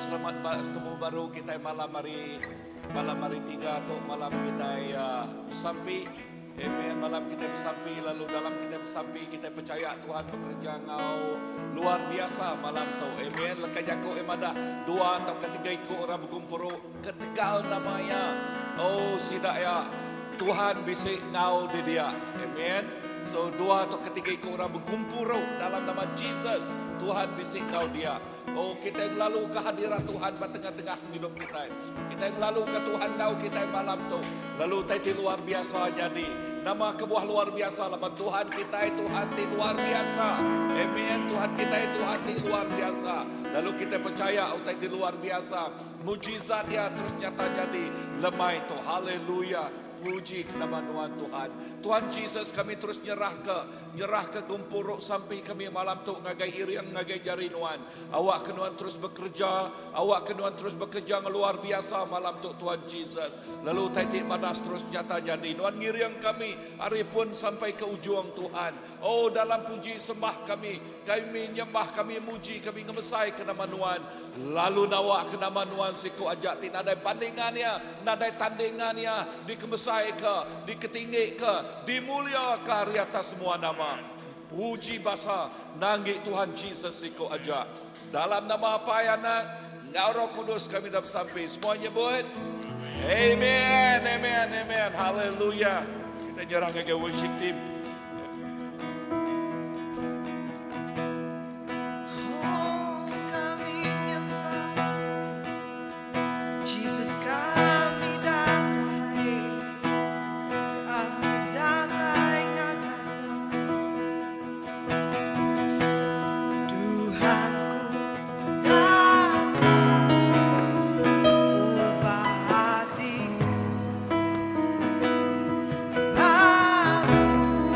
Selamat betemu baru kitai malam hari malam hari tiga tu malam kitai besampi. Amen. Malam kitai besampi lalu dalam kitai besampi kitai pechaya Tuhan bekereja enggau luar biasa malam tu. Amen. Leka jaku iya madah dua tauka tiga iku orang begumpuru ketegal nama iya. Oh sida iya Tuhan bisi enggau di dia. Amen. So dua tauka tiga iku orang begumpuru dalam nama Jesus, Tuhan bisi enggau dia. Oh, kitai ngelaluka hadirat Tuhan ba tengah-tengah pengidup kitai. Kitai ngelaluka Tuhan enggau kitai malam tu. Lalu utai ti luar biasa nyadi. Nama kebuah luar biasa? Laban Tuhan kitai Tuhan ti luar biasa. Amen. Tuhan kitai Tuhan ti luar biasa. Lalu kitai pechaya utai ti luar biasa, mujizat Iya terus nyata nyadi lemai tu. Haleluya. Puji ke nama Nuan Tuhan. Tuhan Jesus kami terus nyerahka Nyerahka gempuru sampi kami malam tu ngagai iring ngagai jari Nuan. Awakka Nuan terus bekereja, awakka Nuan terus bekereja enggau luar biasa malam tu Tuhan Jesus. Lalu utai ti badas terus nyata nyadi. Nuan ngiring kami ari pun sampai ke ujung Tuhan. Oh dalam puji sembah kami, kami nyembah kami muji kami ngemesaika nama Nuan. Lalu nawakka nama Nuan siku aja ti nadai bandingan iya, nadai tandingan iya, dikemesaika, diketinggika, Dimuliaka ari atas semua nama. Puji basa nanggi Tuhan Jesus siko aja. Dalam nama Apai, Anak, enggau Roh Kudus kami dah besampi. Semua nyebut Amen, amen, amen. Haleluya. Kita nyerah ngagai worship team. Oh, kami nyembah Jesus kami datai Kami datai ngagai Nuan Tuhanku datang Ubah hatiku Baru.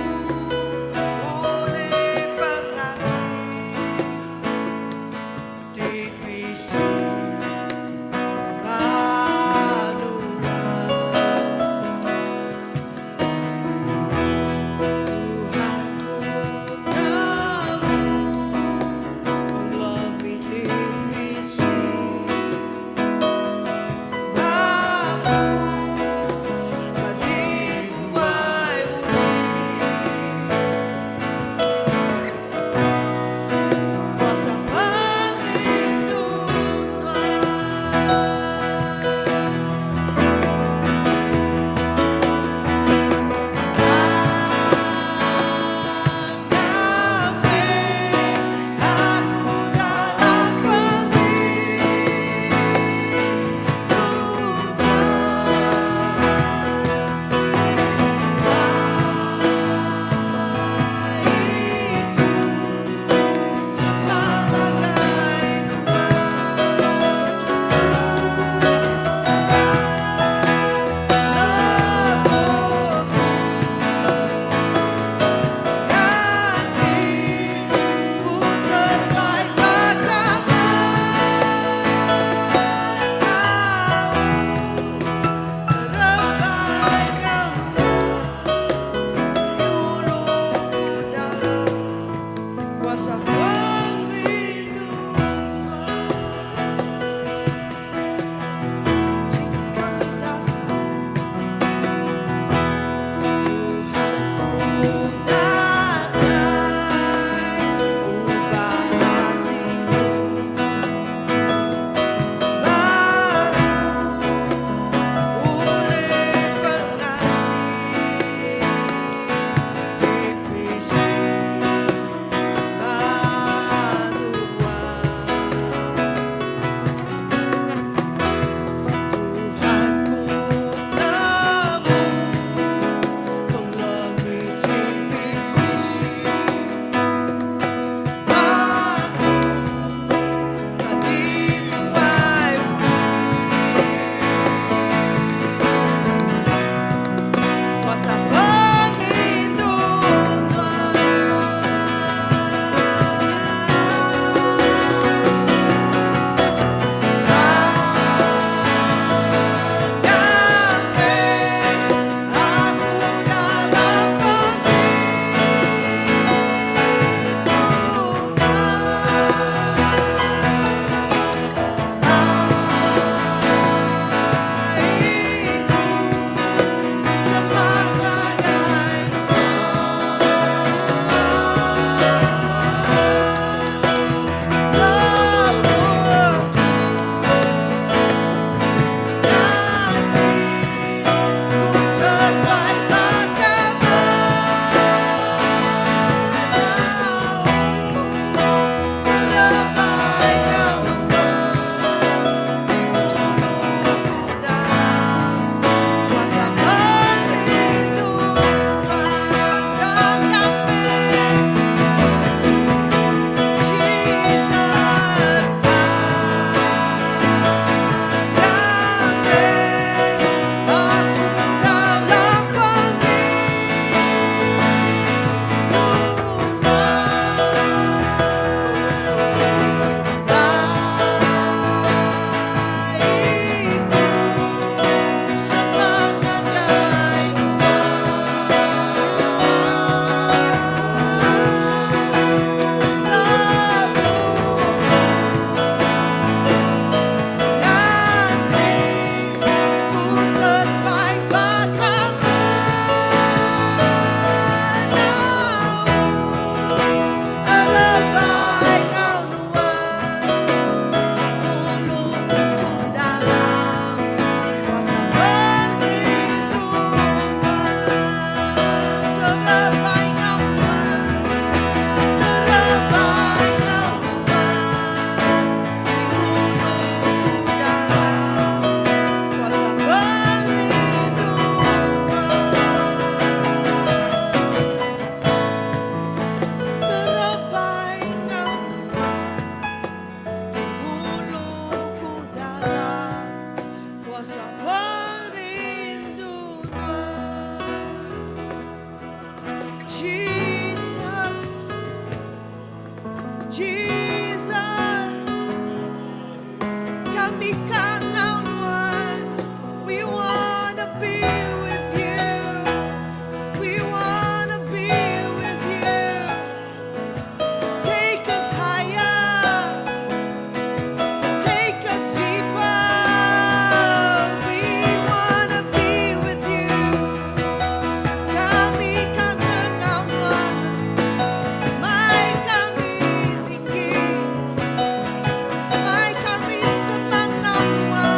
Kami ka enggau nuan. We wanna be with you. We wanna be with you. Take us higher. Take us deeper. We wanna be with you. Kami ka enggau nuan. Mai kami tinggi. Mai kami semak enggau nuan.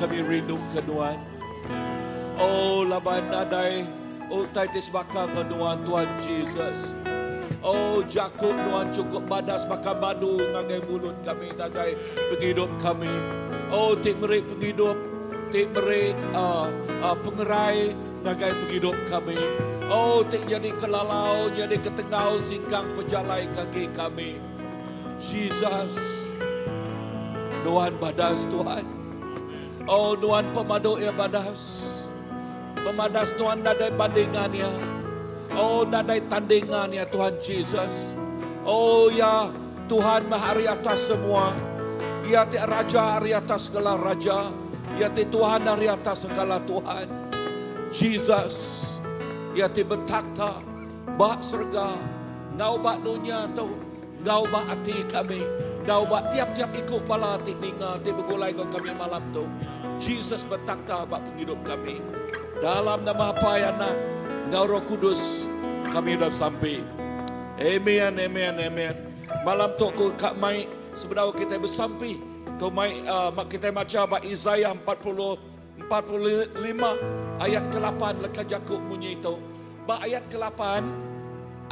Kami rindu ke Nuan. Oh laban nadai utai ti sebaka enggau Nuan Tuhan Jesus. Oh jaku Nuan chukup badas baka madu ngagai mulut kami ngagai pengidup kami. Oh ti meri pengidup ti meri uh, uh, pengerai ngagai pengidup kami. Oh ti nyadi kelalau nyadi ketengau singkang pejalai kaki kami. Jesus Nuan badas Tuhan. Oh Nuan pemadu iya badas. Pemadas Nuan nadai bandingan iya. Oh nadai tandingan iya Tuhan Jesus. Oh ya Tuhan mah ari atas semua. Iya ti raja ari atas segala raja. Iya ti Tuhan ari atas segala Tuhan. Jesus iya ti betakhta ba serega enggau ba dunya tu. Enggau ba ati kami, enggau ba tiap-tiap iku bala ti ninga ti begulai enggau kami malam tu. Jesus betakhta ba pengidup kami. Dalam nama Apai, Anak, enggau Roh Kudus kami udah besampi. Amen, amen, amen. Malam tu aku ka mai sebedau kitai besampi, ku mai uh, kitai macha ba Isaiah 40 45 ayat ke-8 leka jaku munyi tu. Ba ayat ke-8,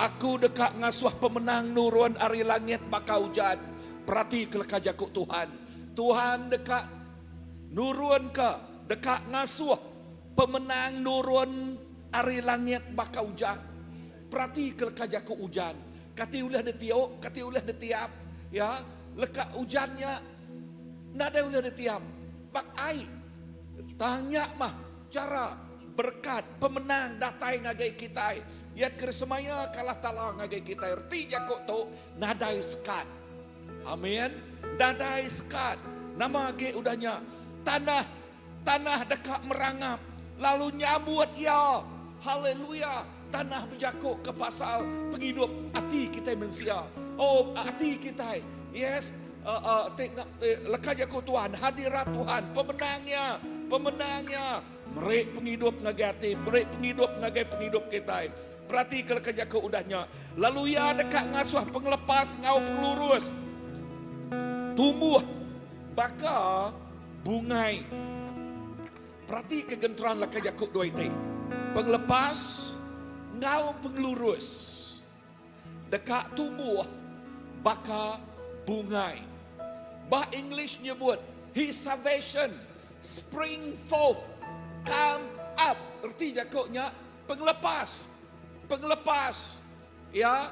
Aku deka ngasuh pemenang nurun ari langit baka ujan. Peratika leka jaku Tuhan. Tuhan deka nurunka, deka ngasuh pemenang nurun ari langit baka ujan. Peratika leka jaku ujan. Kati ulih ditiuk, kati ulih ditiap. Ya, leka ujan nya nadai ulih ditiap. Bak ai. Tang nya mah chara berekat pemenang datai ngagai kitai. Iya ke semaya ke Allah Taala ngagai kitai. Reti jaku tu nadai sekat. Amin. Nadai sekat. Nama agi udah nya? Tanah tanah deka merangap lalu nyambut iya. Haleluya. Tanah bejaku ke pasal pengidup ati kitai mensia. Oh, ati kitai. Yes, uh, uh, ti, ti, leka jaku Tuhan, hadirat Tuhan, pemenang iya, pemenang iya. Meri pengidup ngagai ati, meri pengidup ngagai pengidup kitai. Peratika leka jaku udah nya. Lalu iya deka ngasuh pengelepas enggau pengelurus tumbuh baka bungai. Peratika genteran leka jaku dua iti. Pengelepas enggau pengelurus deka tumbuh baka bungai. Ba English nyebut His salvation spring forth, come up. Reti jaku nya pengelepas. Pengelepas Iya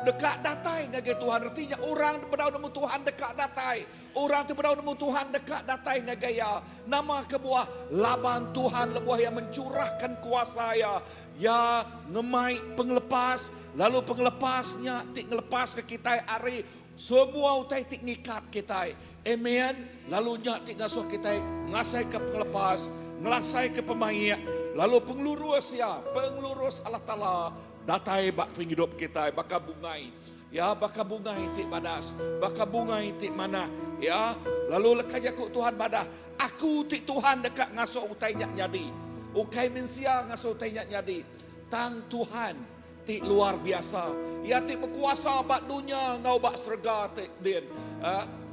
deka datai ngagai Tuhan. Reti nya orang ti bedau nemu Tuhan deka datai. Orang ti bedau nemu Tuhan deka datai ngagai Iya. Nama kebuah? Laban Tuhan lebuh Iya mencurahkan kuasa Iya, Iya ngemai pengelepas, lalu pengelepas nya ti ngelepaska kitai ari semua utai ti ngikat kitai. Amen. Lalu nya ti ngasuh kitai ngasaika pengelepas, ngelasaika pemaik, lalu pengelurus Iya, pengelurus Allah Taala datai ba pengidup kitai baka bungai. Ya, baka bungai ti badas, baka bungai ti manah. Ya, lalu leka jaku Tuhan madah, Aku ti Tuhan deka ngasuh utai nya nyadi. Ukai mensia ngasuh utai nya nyadi, tang Tuhan. Ti luar biasa. Iya ti bekuasa ba dunya enggau ba serega ti din.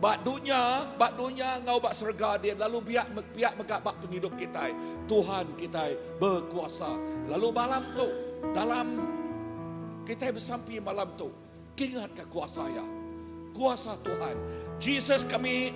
Ba dunya, ba dunya enggau ba serega din lalu biak pia mega ba pengidup kitai. Tuhan kitai bekuasa. Lalu malam tu dalam kitai besampi malam tu, kingatka kuasa Iya. Kuasa Tuhan. Jesus kami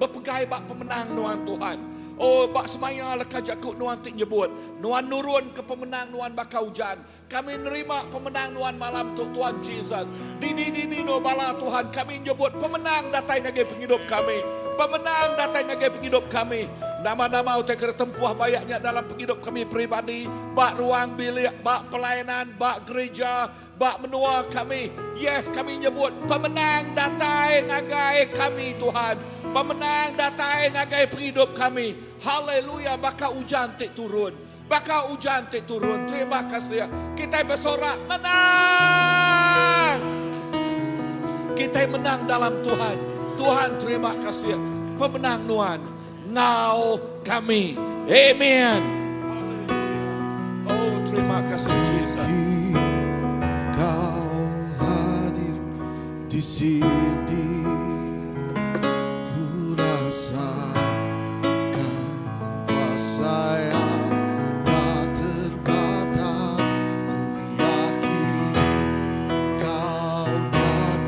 bepegai ba pemenang nuan Tuhan. Oh ba semaya leka jaku nuan ti nyebut, nuan nurun ke pemenang nuan baka ujan. Kami nerima pemenang nuan malam tu Tuan Jesus. Dini dini endur bala Tuhan kami nyebut pemenang datai ngagai pengidup kami. Pemenang datai ngagai pengidup kami. Nama nama utai ke ditempuh bayak nya dalam pengidup kami peribadi, ba ruang bilik, ba pelayanan, ba gereja, ba menua kami. Yes kami nyebut pemenang datai ngagai kami Tuhan. Pemenang datai ngagai pengidup kami. Haleluya baka ujan ti turun. Baka ujan ti turun. Terima kasih. Kitai besorak menang. Kitai menang dalam Tuhan. Tuhan terima kasih. Pemenang nuan ngau kami. Amen. Oh terima kasih Jesus. Kau hadir di sini. Ku rasakan.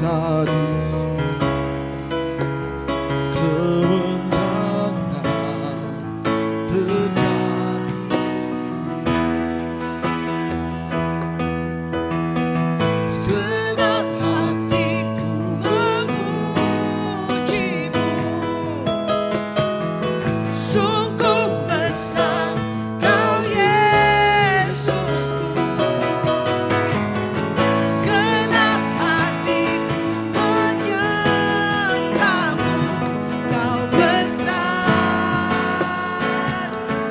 nyata di sini. Kemenangan terjadi. Segenap hatiku memujimu. Sungguh besar kau Yesusku. Segenap hatiku menyembahmu. Kau besar,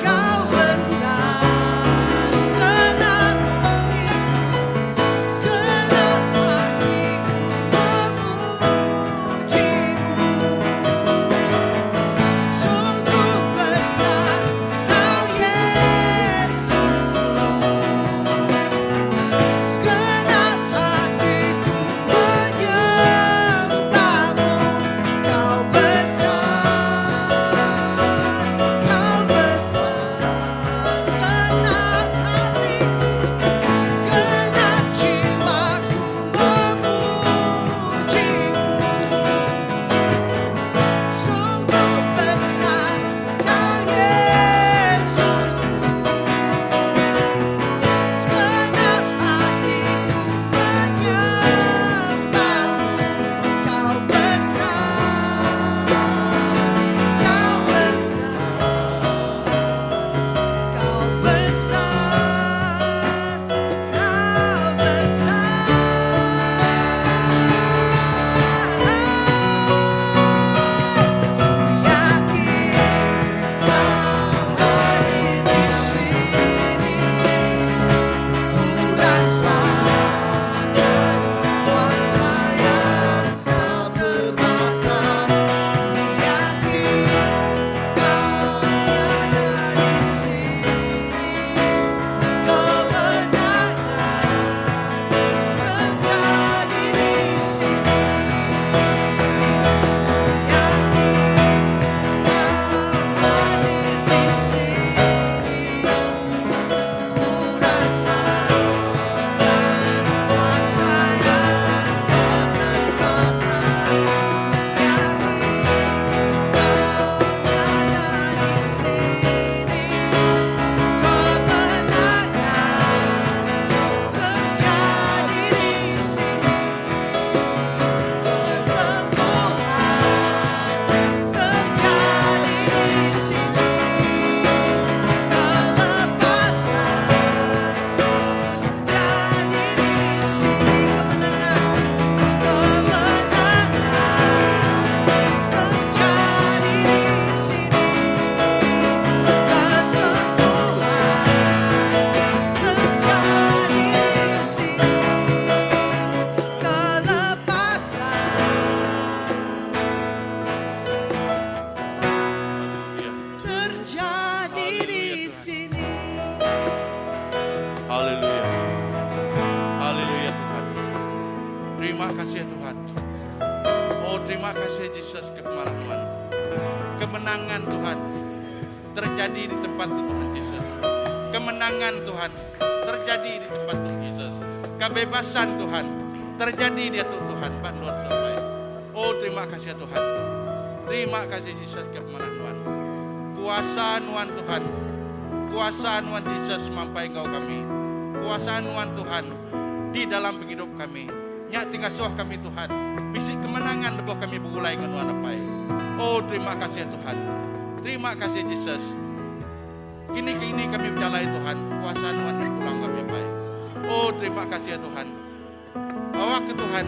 kau besar. Segenap hatiku, segenap hatiku memujimu. Sungguh besar kau Yesusku. Segenap hatiku menyembahmu. Kau besar, kau besar. Segenap hatiku, segenap jiwaku memujimu. Sungguh besar kau Yesusku. Segenap hatiku menyembahmu. Kau besar, kau besar, kau besar, kau besar. Ku yakin kau hadir di sini. Ku rasakan kuasa yang tak terbatas. Ku yakin kau ada di sini. Kemenangan terjadi di sini. Ku yakin kau hadir di sini. Ku rasakan kuasa yang tak terbatas. Yakin kau nyata di sini. Kemenangan terjadi di sini. Kesembuhan terjadi di sini. Kelepasan terjadi di sini. Kemenangan, kemenangan terjadi di sini. Kesembuhan terjadi di sini. Kelepasan Haleluya. terjadi di sini. Haleluya. Haleluya Tuhan. Terima kasih Tuhan. Oh terima kasih Yesus kemenangan. Kemenangan Tuhan terjadi di tempat Tuhan Yesus. Kemenangan Tuhan terjadi di tempat Tuhan Yesus. Kebebasan Tuhan terjadi di Tuhan Pak Nur Tuhan. Oh terima kasih Tuhan. Terima kasih Yesus kemenangan. Kuasa nuan Tuhan. Kuasa nuan Yesus mampai engkau kami. Kuasa nuan Tuhan di dalam hidup kami. Nyak tinggal suah kami Tuhan. Bisik kemenangan lebuh kami bergulai dengan nuan apai. Oh terima kasih Tuhan. Terima kasih Yesus. Kini-kini kami berjalan Tuhan. Kuasa nuan yang pulang kami apai. Oh terima kasih Tuhan. Bawa ke Tuhan.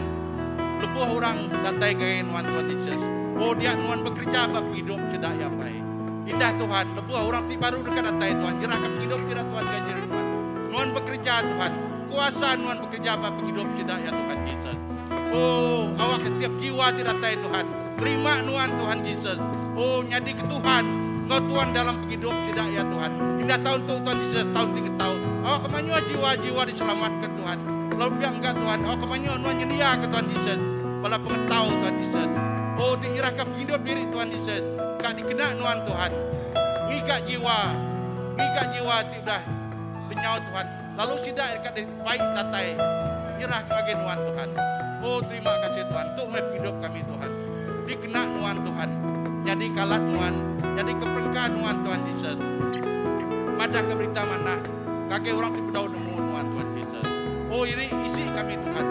Lebuh orang datai ke nuan Tuhan Yesus. Oh dia nuan bekerja bab hidup cedak ya apai. Indah Tuhan, lebuh orang ti baru dekat datai Tuhan. Nyerahkan hidup tidak Tuhan gaji Tuhan. Nuan bekerja Tuhan. Kuasa nuan bekerja bab hidup tidak ya Tuhan Yesus. Oh, awak setiap jiwa tidak datai Tuhan. Terima nuan Tuhan Yesus. Oh, nyadi ke Tuhan. Engkau Tuhan dalam hidup tidak ya Tuhan. Indah tahun tu Tuhan Yesus tahun tiga tahun. Awak kemanyua jiwa-jiwa diselamatkan Tuhan. Lalu pihak enggak Tuhan. Awak kemanyua nuan nyedia ke Tuhan Yesus. Bala pengetahu Tuhan Yesus. Oh, tingirahkan hidup diri Tuhan Yesus. Kak dikena nuan Tuhan. Ngikat jiwa. Ngikat jiwa tidak lenyau Tuhan. Lalu tidak dekat baik datai. Nyerah ke nuan Tuhan. Oh, terima kasih Tuhan. nuan Tuhan. Nyadi ke alat nuan, nyadi ke perengka nuan Tuhan Jesus. Madah ke berita manah ngagai orang ti bedau nemu nuan Tuhan Jesus. Oh iri isi kami Tuhan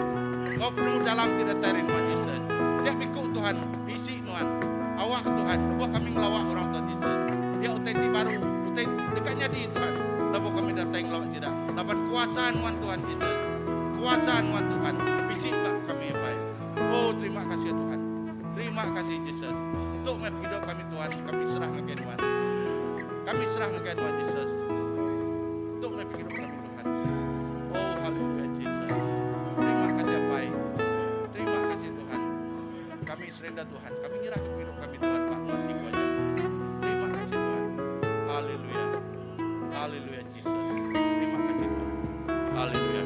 enggau penemu dalam ti datai ari nuan Jesus. Tiap iku Tuhan isi nuan. Awak Tuhan lebuh kami ngelawa orang Tuhan Jesus. Dia utai ti baru, utai deka nyadi Tuhan lebuh kami datai ngelawa sida laban kuasa nuan Tuhan Jesus. Kuasa nuan Tuhan bisi ba kami Apai. Oh terima kasih Tuhan. Terima kasih Jesus. Tu meh pengidup kami Tuhan, kami serah ngagai nuan. Kami serah ngagai nuan Jesus. Tu meh pengidup kami Tuhan. Oh haleluya Jesus. Terima kasih Apai. Terima kasih Tuhan. Kami surrender Tuhan. Kami nyerah ke pengidup kami Tuhan ba nuan ti kuaja. Terima kasih Tuhan. Haleluya. Haleluya Jesus. Terima kasih Tuhan. Haleluya.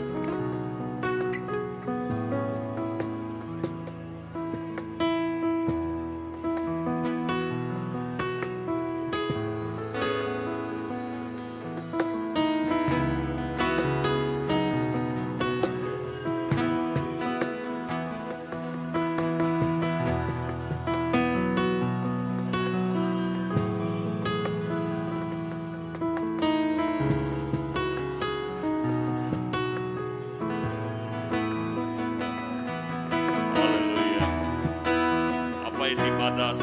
Haleluya. Apai ti badas,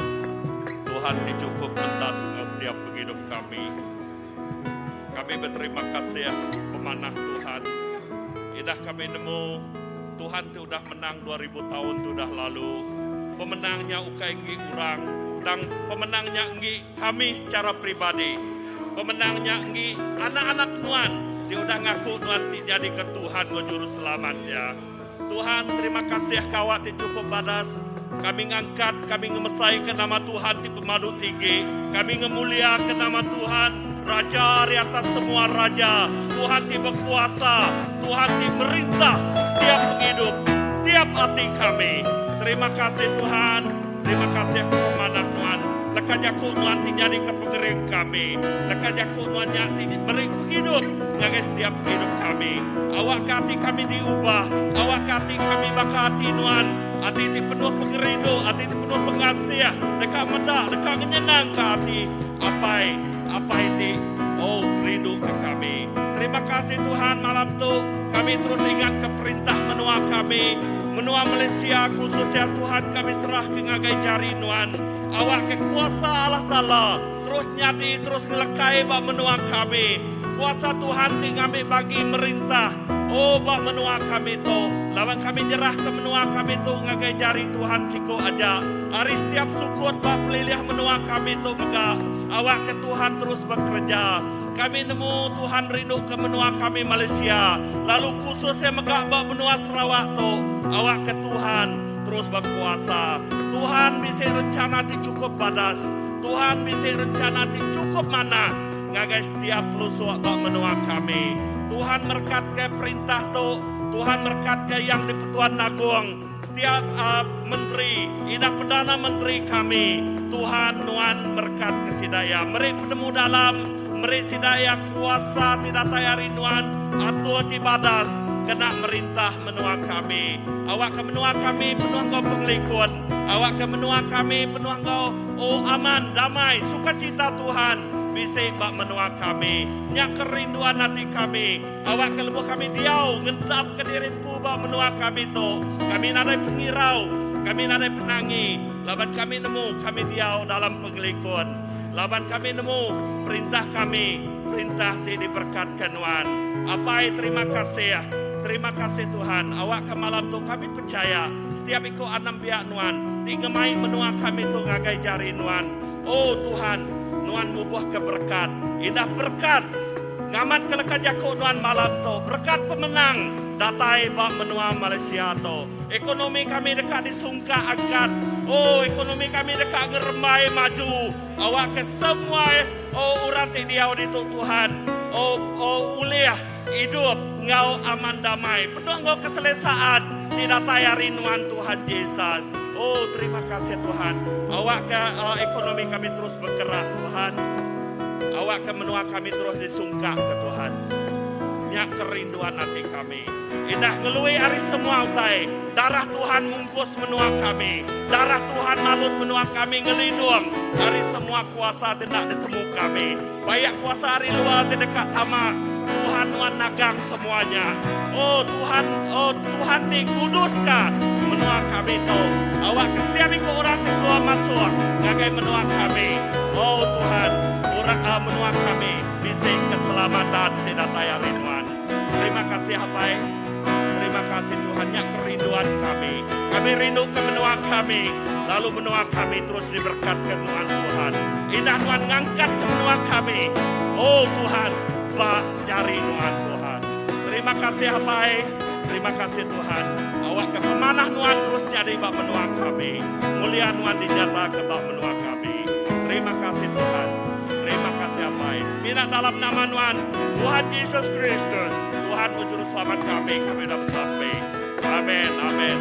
Tuhan ti chukup mentas enggau setiap pengidup kami. Kami beterima kasih pemanah Tuhan. Idah kami nemu Tuhan ti udah menang 2000 taun ti udah lalu. Pemenang nya ukai enggi orang, tang pemenang nya enggi kami secara peribadi. Pemenang nya enggi anak-anak nuan ti udah ngaku nuan ti nyadika Tuhan enggau Juruselamat iya. Tuhan, terima kasih ka awak ti chukup badas. Kami ngangkat, kami ngemesaika nama Tuhan ti pemadu tinggi. Kami ngemuliaka nama Tuhan, Raja ari atas semua raja, Tuhan ti bekuasa, Tuhan ti merintah setiap pengidup, setiap ati kami. Terima kasih Tuhan, terima kasih ke pemanah Nuan. Leka jaku Nuan ti nyadika pengering kami. Leka jaku Nuan nya ti meri pengidup ngagai setiap pengidup kami. Awakka ati kami diubah, awakka ati kami baka ati Nuan, ati ti penuh pengerindu, ati ti penuh pengasih, deka meda, deka ngenyenangka ati Apai, Apai ti oh rinduka kami. Terima kasih Tuhan malam tu kami terus ingatka perintah menua kami, menua Malaysia khususnya Tuhan kami serahka ngagai jari Nuan. Awakka kuasa Allah Taala terus nyadi terus ngelekai ba menua kami. Kuasa Tuhan ti ngambi bagi merintah oh ba menua kami tu laban kami nyerahka menua kami tu ngagai jari Tuhan siku aja. Ari setiap sukut ba pelilih menua kami tu mega awakka Tuhan terus bekereja. Kami nemu Tuhan rinduka menua kami Malaysia lalu khusus iya mega ba menua Sarawak tu awakka Tuhan terus bekuasa. Tuhan bisi rencana ti chukup badas. Tuhan bisi rencana ti chukup manah ngagai setiap pelusuk ba menua kami. Tuhan merekatka perintah tu. Tuhan merekatka Yang di-Pertuan Agong, setiap menteri, indah Perdana Menteri kami. Tuhan nuan merekatka sida iya. Meri penemu dalam, meri sida iya kuasa ti datai ari nuan, atur ti badas kena merintah menua kami. Awakka menua kami penuh enggau pengelikun. Awakka menua kami penuh enggau oh aman, damai, sukacita Tuhan bisi ba menua kami. Nya kerinduan ati kami. Awakka lebuh kami diau ngentapka diri empu ba menua kami tu, kami nadai pengirau, kami nadai penangi, laban kami nemu kami diau dalam pengelikun. Laban kami nemu perintah kami perintah ti diberekatka Nuan. Apai terima kasih. Terima kasih Tuhan. Awakka malam tu kami pechaya setiap iku anembiak Nuan ti ngemai menua kami tu ngagai jari Nuan. O Tuhan, Nuan mubuhka berekat. Indah berekat ngamatka leka jaku Nuan malam tu. Berekat pemenang datai ba menua Malaysia tu. Ekonomi kami deka disungkak angkat. O ekonomi kami deka ngerembai maju. Awakka semua o orang ti diau ditu Tuhan o o ulih idup enggau aman damai penuh enggau keselesaan ti datai ari Nuan Tuhan Jesus. Oh terima kasih Tuhan. Awakka ekonomi kami terus bekerak Tuhan. Awakka menua kami terus disungkakka Tuhan. Nya kerinduan ati kami. Indah ngelui ari semua utai, darah Tuhan mungkus menua kami. Darah Tuhan malut menua kami ngelindung ari semua kuasa ti enda ditemu kami. Bayak kuasa ari luar ti deka tama, Tuhan nuan nagang semua nya. Oh Tuhan, oh Tuhan ti kuduska menua kami tu. Awakka setiap iku orang ti keluar masuk ngagai menua kami. Oh Tuhan, orang menua kami bisi keselamatan ti datai ari nuan. Terima kasih Apai. Terima kasih Tuhan nya kerinduan kami. Kami rindu ke menua kami lalu menua kami terus diberkatka nuan Tuhan. Indah nuan ngangkatka menua kami. Oh Tuhan ba jari nuan Tuhan. Terima kasih Apai. Terima kasih Tuhan. Awakka pemanah nuan terus nyadi ba menua kami. Mulia nuan dinyataka ba menua kami. Terima kasih Tuhan. Terima kasih Apai. Semina dalam nama nuan Tuhan Jesus Kristus, Tuhan Juruselamat kami, kami udah besampi. Amin. Amin.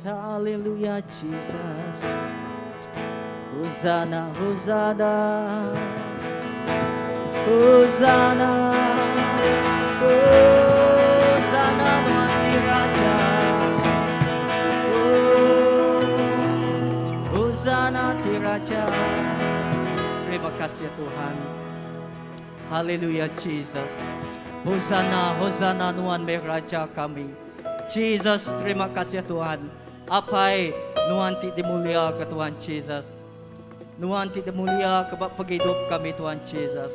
Hallelujah Jesus. Hosanna, Hosanna. Hosanna. Hosanna Nuan ti Raja. Oh, Hosanna ti Raja. Terima kasih ya Tuhan. Haleluya Jesus. Hosanna, Hosanna Nuan meh Raja kami. Jesus, terima kasih ya Tuhan. Apai Nuan ti dimulia ke Tuhan Jesus. Nuan ti dimulia ke ba pengidup kami Tuhan Jesus.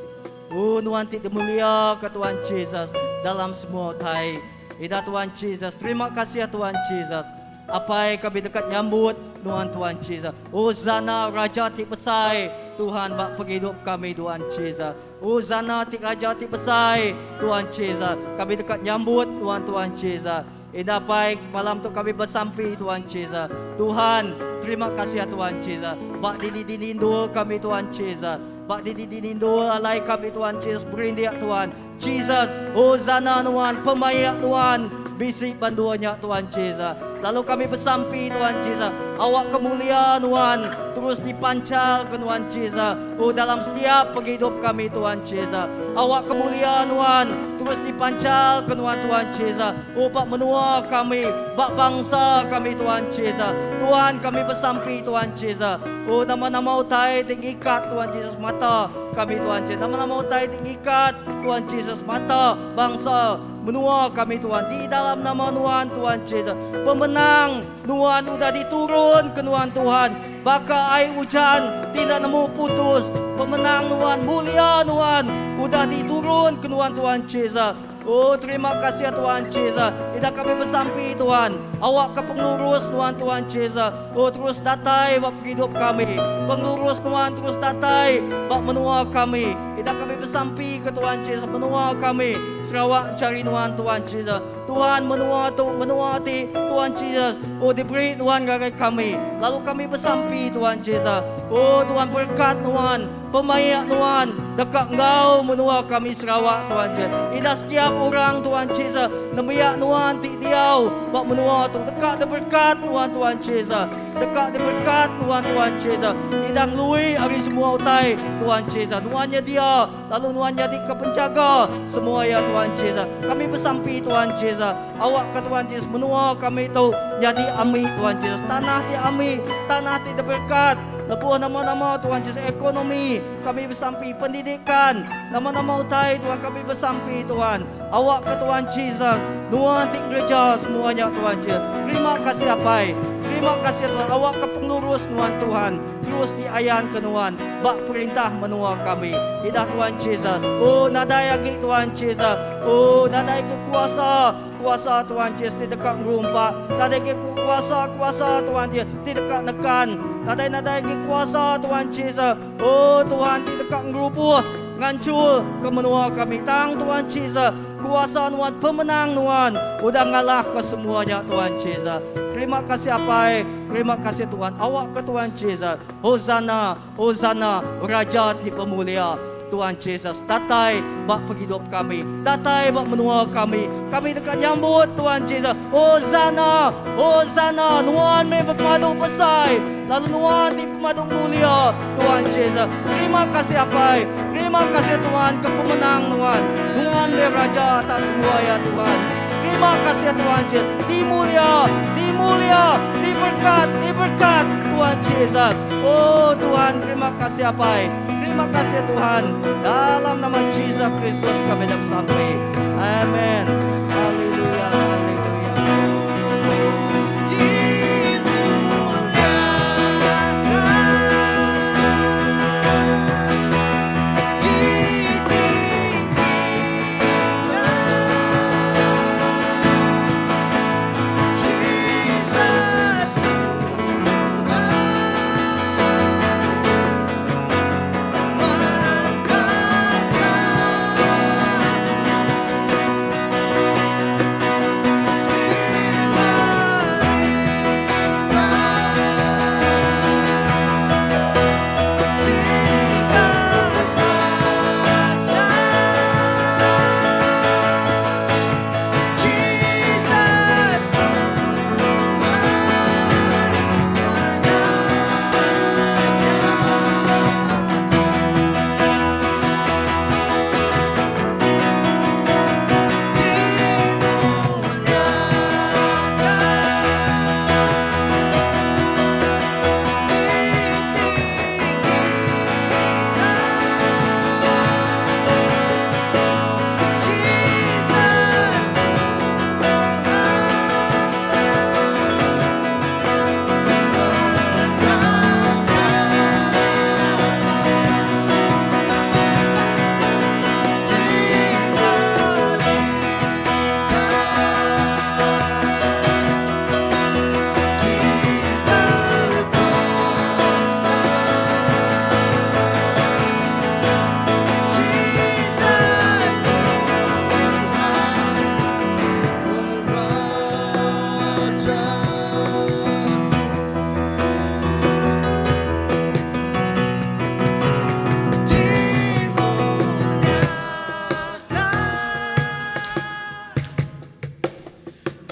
Oh Nuan ti dimulia ke Tuhan Jesus dalam semua utai. Ida Tuhan Jesus, terima kasih ya Tuhan Jesus. Apai kami deka nyambut Nuan Tuhan Jesus. Hosanna Raja ti besai Tuhan ba pengidup kami Tuhan Jesus. Hosanna ti Raja ti besai Tuhan Jesus. Kami deka nyambut Nuan Tuhan Jesus. Ida Apai malam tu kami besampi Tuhan Jesus. Tuhan terima kasih ya Tuhan Jesus. Ba dini-dini endur kami Tuhan Jesus. Ba dini-dini endur alai kami Tuhan Jesus berindik Tuhan Jesus. Hosanna Nuan pemaik Nuan bisi ba endur nya Tuhan Jesus. Lalu kami besampi Tuhan Jesus, awak kemulia Nuan terus dipancar ke Nuan Jesus. Oh dalam setiap penghidup kami Tuhan Jesus. Awak kemulia Nuan terus dipancar ke Nuan Tuhan Jesus. Oh bak menua kami, bak bangsa kami Tuhan Jesus. Tuhan kami besampi Tuhan Jesus. Oh nama-nama utai ti ngikat Tuhan Jesus mata kami Tuhan Jesus. Nama-nama utai ti ngikat Tuhan Jesus mata bangsa menua kami Tuhan. Di dalam nama Nuan Tuhan Jesus. Pemenang Nuan udah diturun ke Nuan Tuhan. Baka ai ujan tidak nemu putus. Pemenang Nuan mulia Nuan udah diturun ke Nuan Tuhan Jesus. Oh terima kasih ya Tuhan Jesus. Ida kami besampi Tuhan. Awak ke pengelurus Nuan Tuhan Jesus. Oh terus datai bak penghidup kami. Pengelurus Nuan terus datai bak menua kami. Ida kami besampi ke Tuhan Jesus menua kami. Sarawak cari Nuan Tuhan Jesus. Tuhan menua tu menua ti Tuhan Jesus. Oh diberi Nuan ngagai kami. Lalu kami besampi Tuhan Jesus. Oh Tuhan berkat Nuan. Pemaik Nuan dekat enggau menua kami Sarawak Tuhan Jesus. Ida setiap orang Tuhan Jesus nembiak Nuan ti diau bak menua tu dekat diberkat Nuan Tuhan Jesus. Dekat diberkat Nuan Tuhan Jesus. Ida ngelui ari semua utai Tuhan Jesus. Nuan nyedia lalu Nuan nyadi ke penjaga semua ya Tuhan Jesus. Kami besampi Tuhan Jesus. Awak ke Tuhan Jesus menua kami tu nyadi ami Tuhan Jesus. Tanah ti ami, tanah ti diberkat. Lebuh nama-nama Tuhan Jesus ekonomi kami besampi pendidikan nama-nama utai Tuhan kami besampi Tuhan. Awak ke Tuhan Jesus Nuan ti ngereja semuanya Tuhan Jesus. Terima kasih Apai. Terima kasih Tuhan. Awak ke pengelurus Nuan Tuhan. Terus diayan ke Nuan. Bak perintah menua kami. Idah Tuhan Jesus. Oh nadai agi Tuhan Jesus. Oh nadai ke kuasa. Kuasa Tuhan Jesus ti deka ngerumpak. Nadai ke kuasa kuasa Tuhan Jesus ti deka nekan. Nadai nadai ke kuasa Tuhan Jesus. Oh Tuhan ti deka ngerubuh ngancur ke menua kami. Tang Tuhan Jesus. Kuasa Nuan pemenang Nuan udah ngalah ke semuanya Tuhan Jesus. Terima kasih Apai. Terima kasih Tuhan. Awak ke Tuhan Jesus. Hosanna, Hosanna, Raja ti pemulia. Tuhan Jesus datai bak penghidup kami, datai bak menua kami. Kami dekat nyambut Tuhan Jesus. Hosanna, Hosanna, Nuan meh pemadu besai, lalu Nuan ti pemadu mulia Tuhan Jesus. Terima kasih Apai, terima kasih Tuhan ke pemenang Nuan. Nuan meh Raja atas semua ya Tuhan. Terima kasih Tuhan Jesus. Dimulia, dimulia, diberkat, diberkat Tuhan Jesus. Oh Tuhan, terima kasih Apai. Terima kasih Tuhan. Dalam nama Jesus Kristus kami dah sampai. Amen. Haleluya, haleluya. Dimuliakan, ditinggikan, Jesus Tuhan, Raja.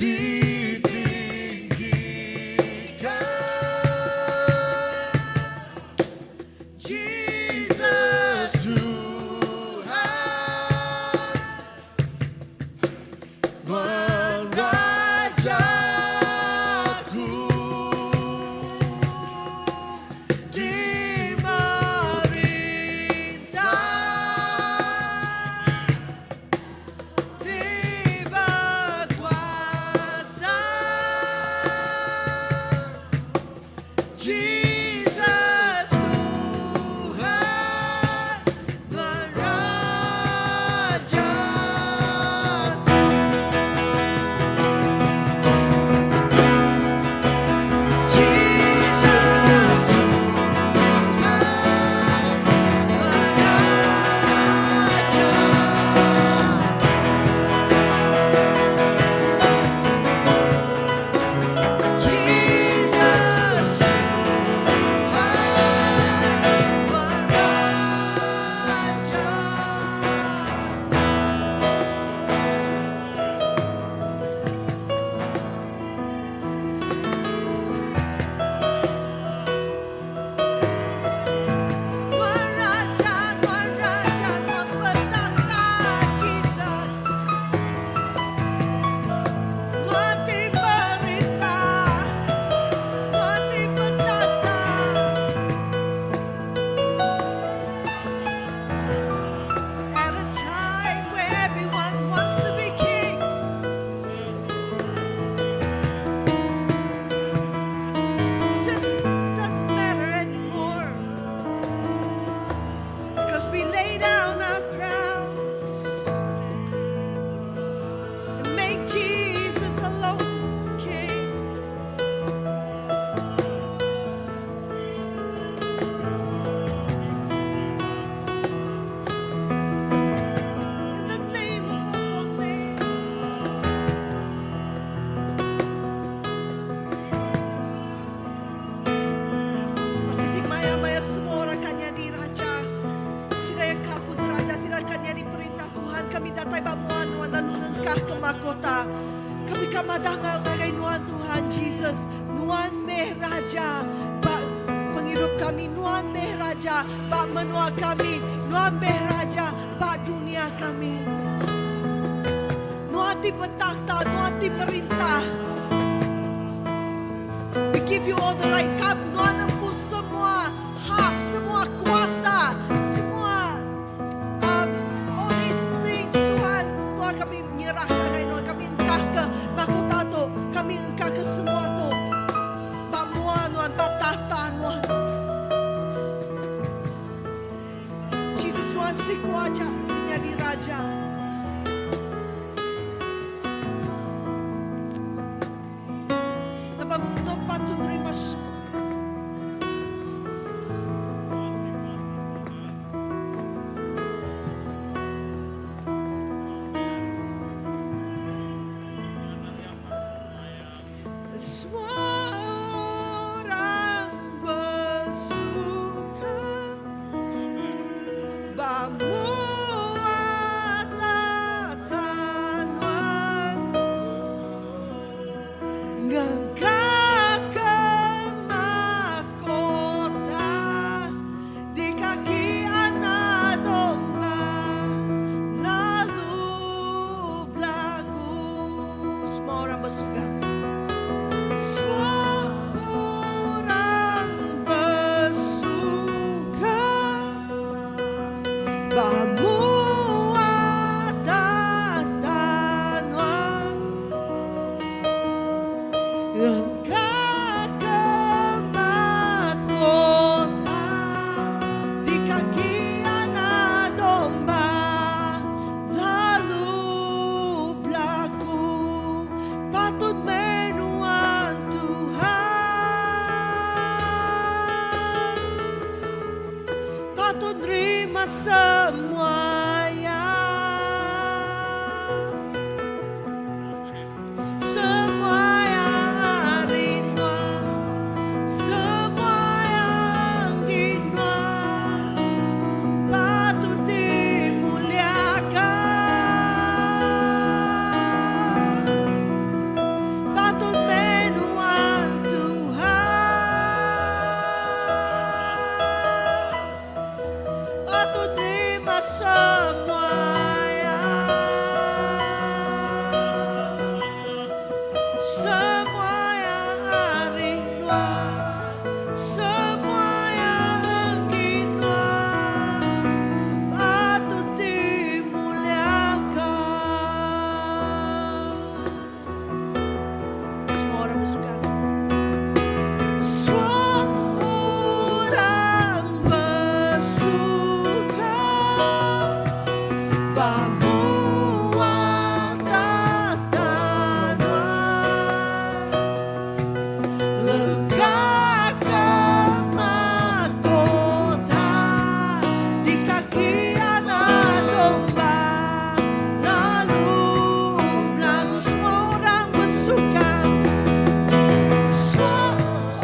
Ditinggikan Jesus Tuhan Nuan Rajaku Di merintah Di berkuasa Jesus Tuhan Nuan Rajaku Jesus Tuhan Nuan Rajaku Jesus Tuhan Nuan Rajaku. Nuan Raja, Nuan Raja, Nuan Petata, Jesus. Nuan ti perintah, Nuan ti petata. At a time where everyone wants to be king, just doesn't matter anymore. Because we lay down our crowns and make Jesus alone king. In the name above all names. Masih di maya-maya semua orang kan jadi raja. Sida yang kapun raja, sida kan jadi perintah Tuhan. Kami datang bamuan Tuhan lalu ngengkah ke mahkota. Kami kamadang ngagai nuan Tuhan Jesus. Nuan meh raja. Ba penghidup kami nuan meh raja. Ba menua kami nuan meh raja. Ba dunia kami. Nuan ti bertakhta, nuan ti perintah. We give you all the right cup. Nuan empu semua hak, semua kuasa, semua all these things. Tuhan, Tuhan kami menyerahkan kepada Tuhan. Kami engkah ke mahkota tu. Kami engkah ke semua tu. Bak mua Nuan, bak tahta Nuan. Jesus Nuan siku aja menjadi raja. Napa no patut terima semua. Semua orang bersuka Bamua tatanuan Ngangka ke mahkota Di kaki anak domba Lalu belagu. Semua orang bersuka. Semua orang bersuka Bamua tatanuan Engkau ke mahkota di kaki anak domba lalu belaku patut menuan Tuhan patut terima semuanya semua yang ari Nuan semua yang di Nuan patut dimuliakan. Semua yang ari nuan, semua yang enggi nuan, patut dimuliakan. Semua orang bersuka. Semua orang bersuka. Ba mua takhta Nuan. Lengkap mahkota di kaki anak domba. Lalu lalu semua orang bersuka. Semua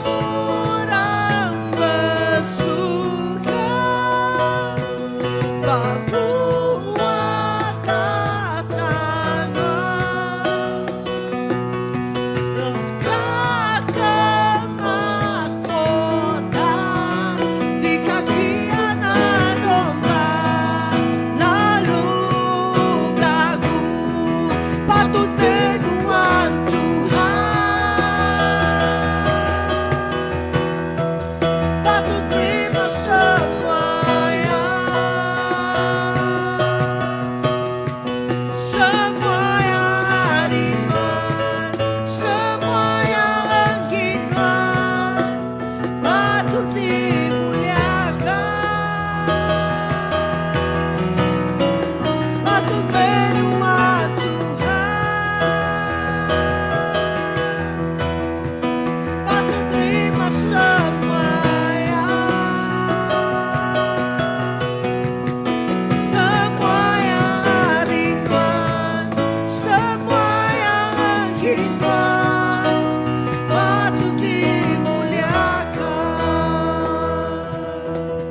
orang bersuka. Ba mua takhta Nuan. Lengkap mahkota di kaki anak domba. Lalu lagu patut menuan Tuhan. Patut terima semuanya. Semua yang ari Nuan, semua yang enggi Nuan, patut dimuliakan. Patut menuan Tuhan. Patut terima semuanya. Semua yang ari Nuan, semua yang enggi Nuan, patut dimuliakan. Patut menuan Tuhan.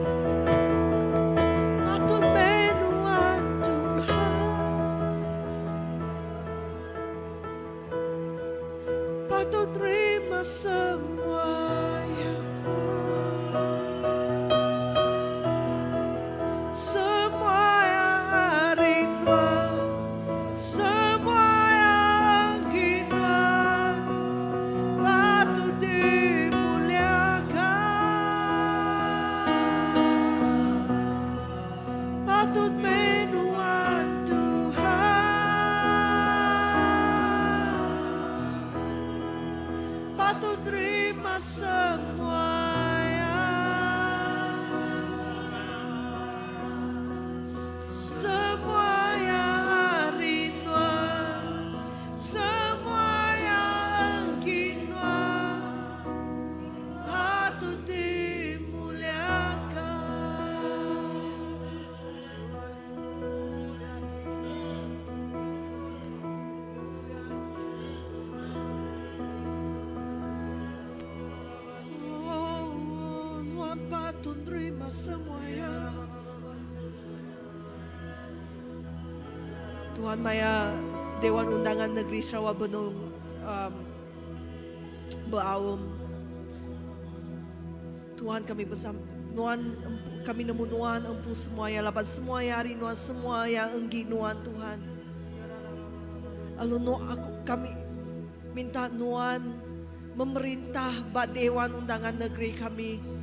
Patut terima semuanya. Semua yang ari Nuan, semua yang enggi Nuan, patut dimuliakan. Patut menuan Tuhan. Patut terima semuanya. Semua yang ari Nuan, semua yang enggi Nuan, patut dimuliakan. Oh, Nuan patut terima semuanya. Tuhan maya Dewan Undangan Negeri Sarawak benung um, beraum. Tuhan kami bersama Nuan kami nemu Nuan empu semua ya laban semua ya ari Nuan semua yang enggi Nuan Tuhan. Lalu nu aku kami minta Nuan memerintah ba Dewan Undangan Negeri kami.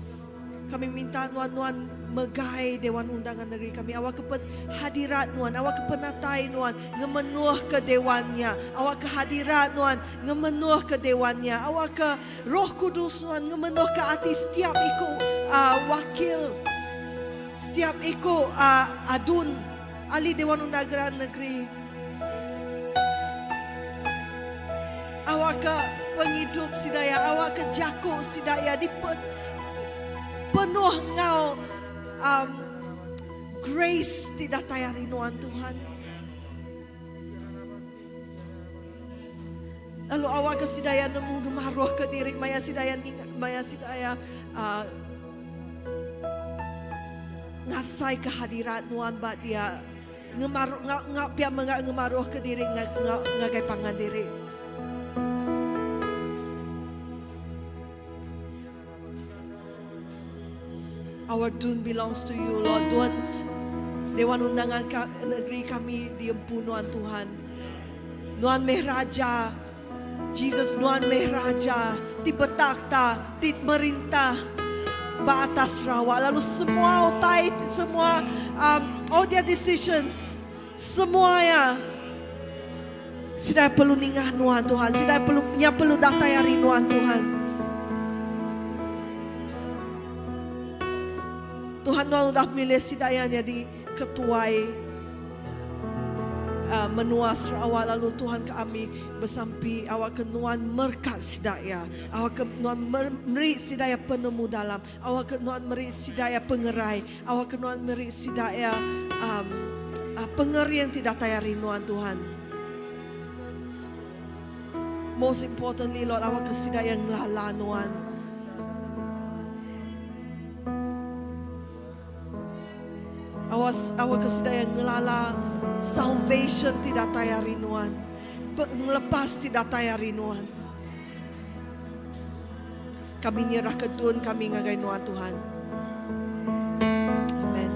Kami minta Nuan Nuan megai Dewan Undangan Negeri kami. Awak ke hadirat Nuan, awak ke penatai Nuan ngemenuh ke dewannya. Awak ke hadirat Nuan ngemenuh ke dewannya. Awak ke Roh Kudus Nuan ngemenuh ke ati setiap iku uh, wakil setiap iku uh, adun ahli Dewan Undangan Negeri. Awak ke pengidup sidaya, awak ke jaku sidaya di penuh ngau um, grace ti datai ari nuan Tuhan. Lalu awak ke sidaya nemu ngemaruh ke diri maya sidaya maya sidaya uh, ngasai kehadirat nuan ba dia ngemaruh ngau ngau pia menga ngemaruh ke diri ngau ngagai pangan diri. Our dun belongs to you, Lord. Tuhan, Dewan Undangan Negeri kami diempu Nuan Tuhan. Nuan meh Raja. Jesus nuan meh raja ti betakhta ti merintah ba atas Sarawak lalu semua utai semua um, all their decisions semua ya sida perlu ningah nuan Tuhan sida perlu nya perlu datai ari nuan Tuhan Tuhan nuan udah milih sida ya jadi ketuai menua Sarawak lalu Tuhan kami besampi awak ke nuan merkat sida iya awak ke nuan meri sida iya penemu dalam awak ke nuan meri sida iya pengerai awak ke nuan meri sida iya um, pengering ti datai ari nuan Tuhan. Most importantly Lord awak ke sida iya ngelala nuan. Awas awak ke sida iya ngelala salvation ti datai ari nuan. Pengelepas ti datai ari nuan. Kami nyerah ke tun kami ngagai nuan Tuhan. Amen. Amen.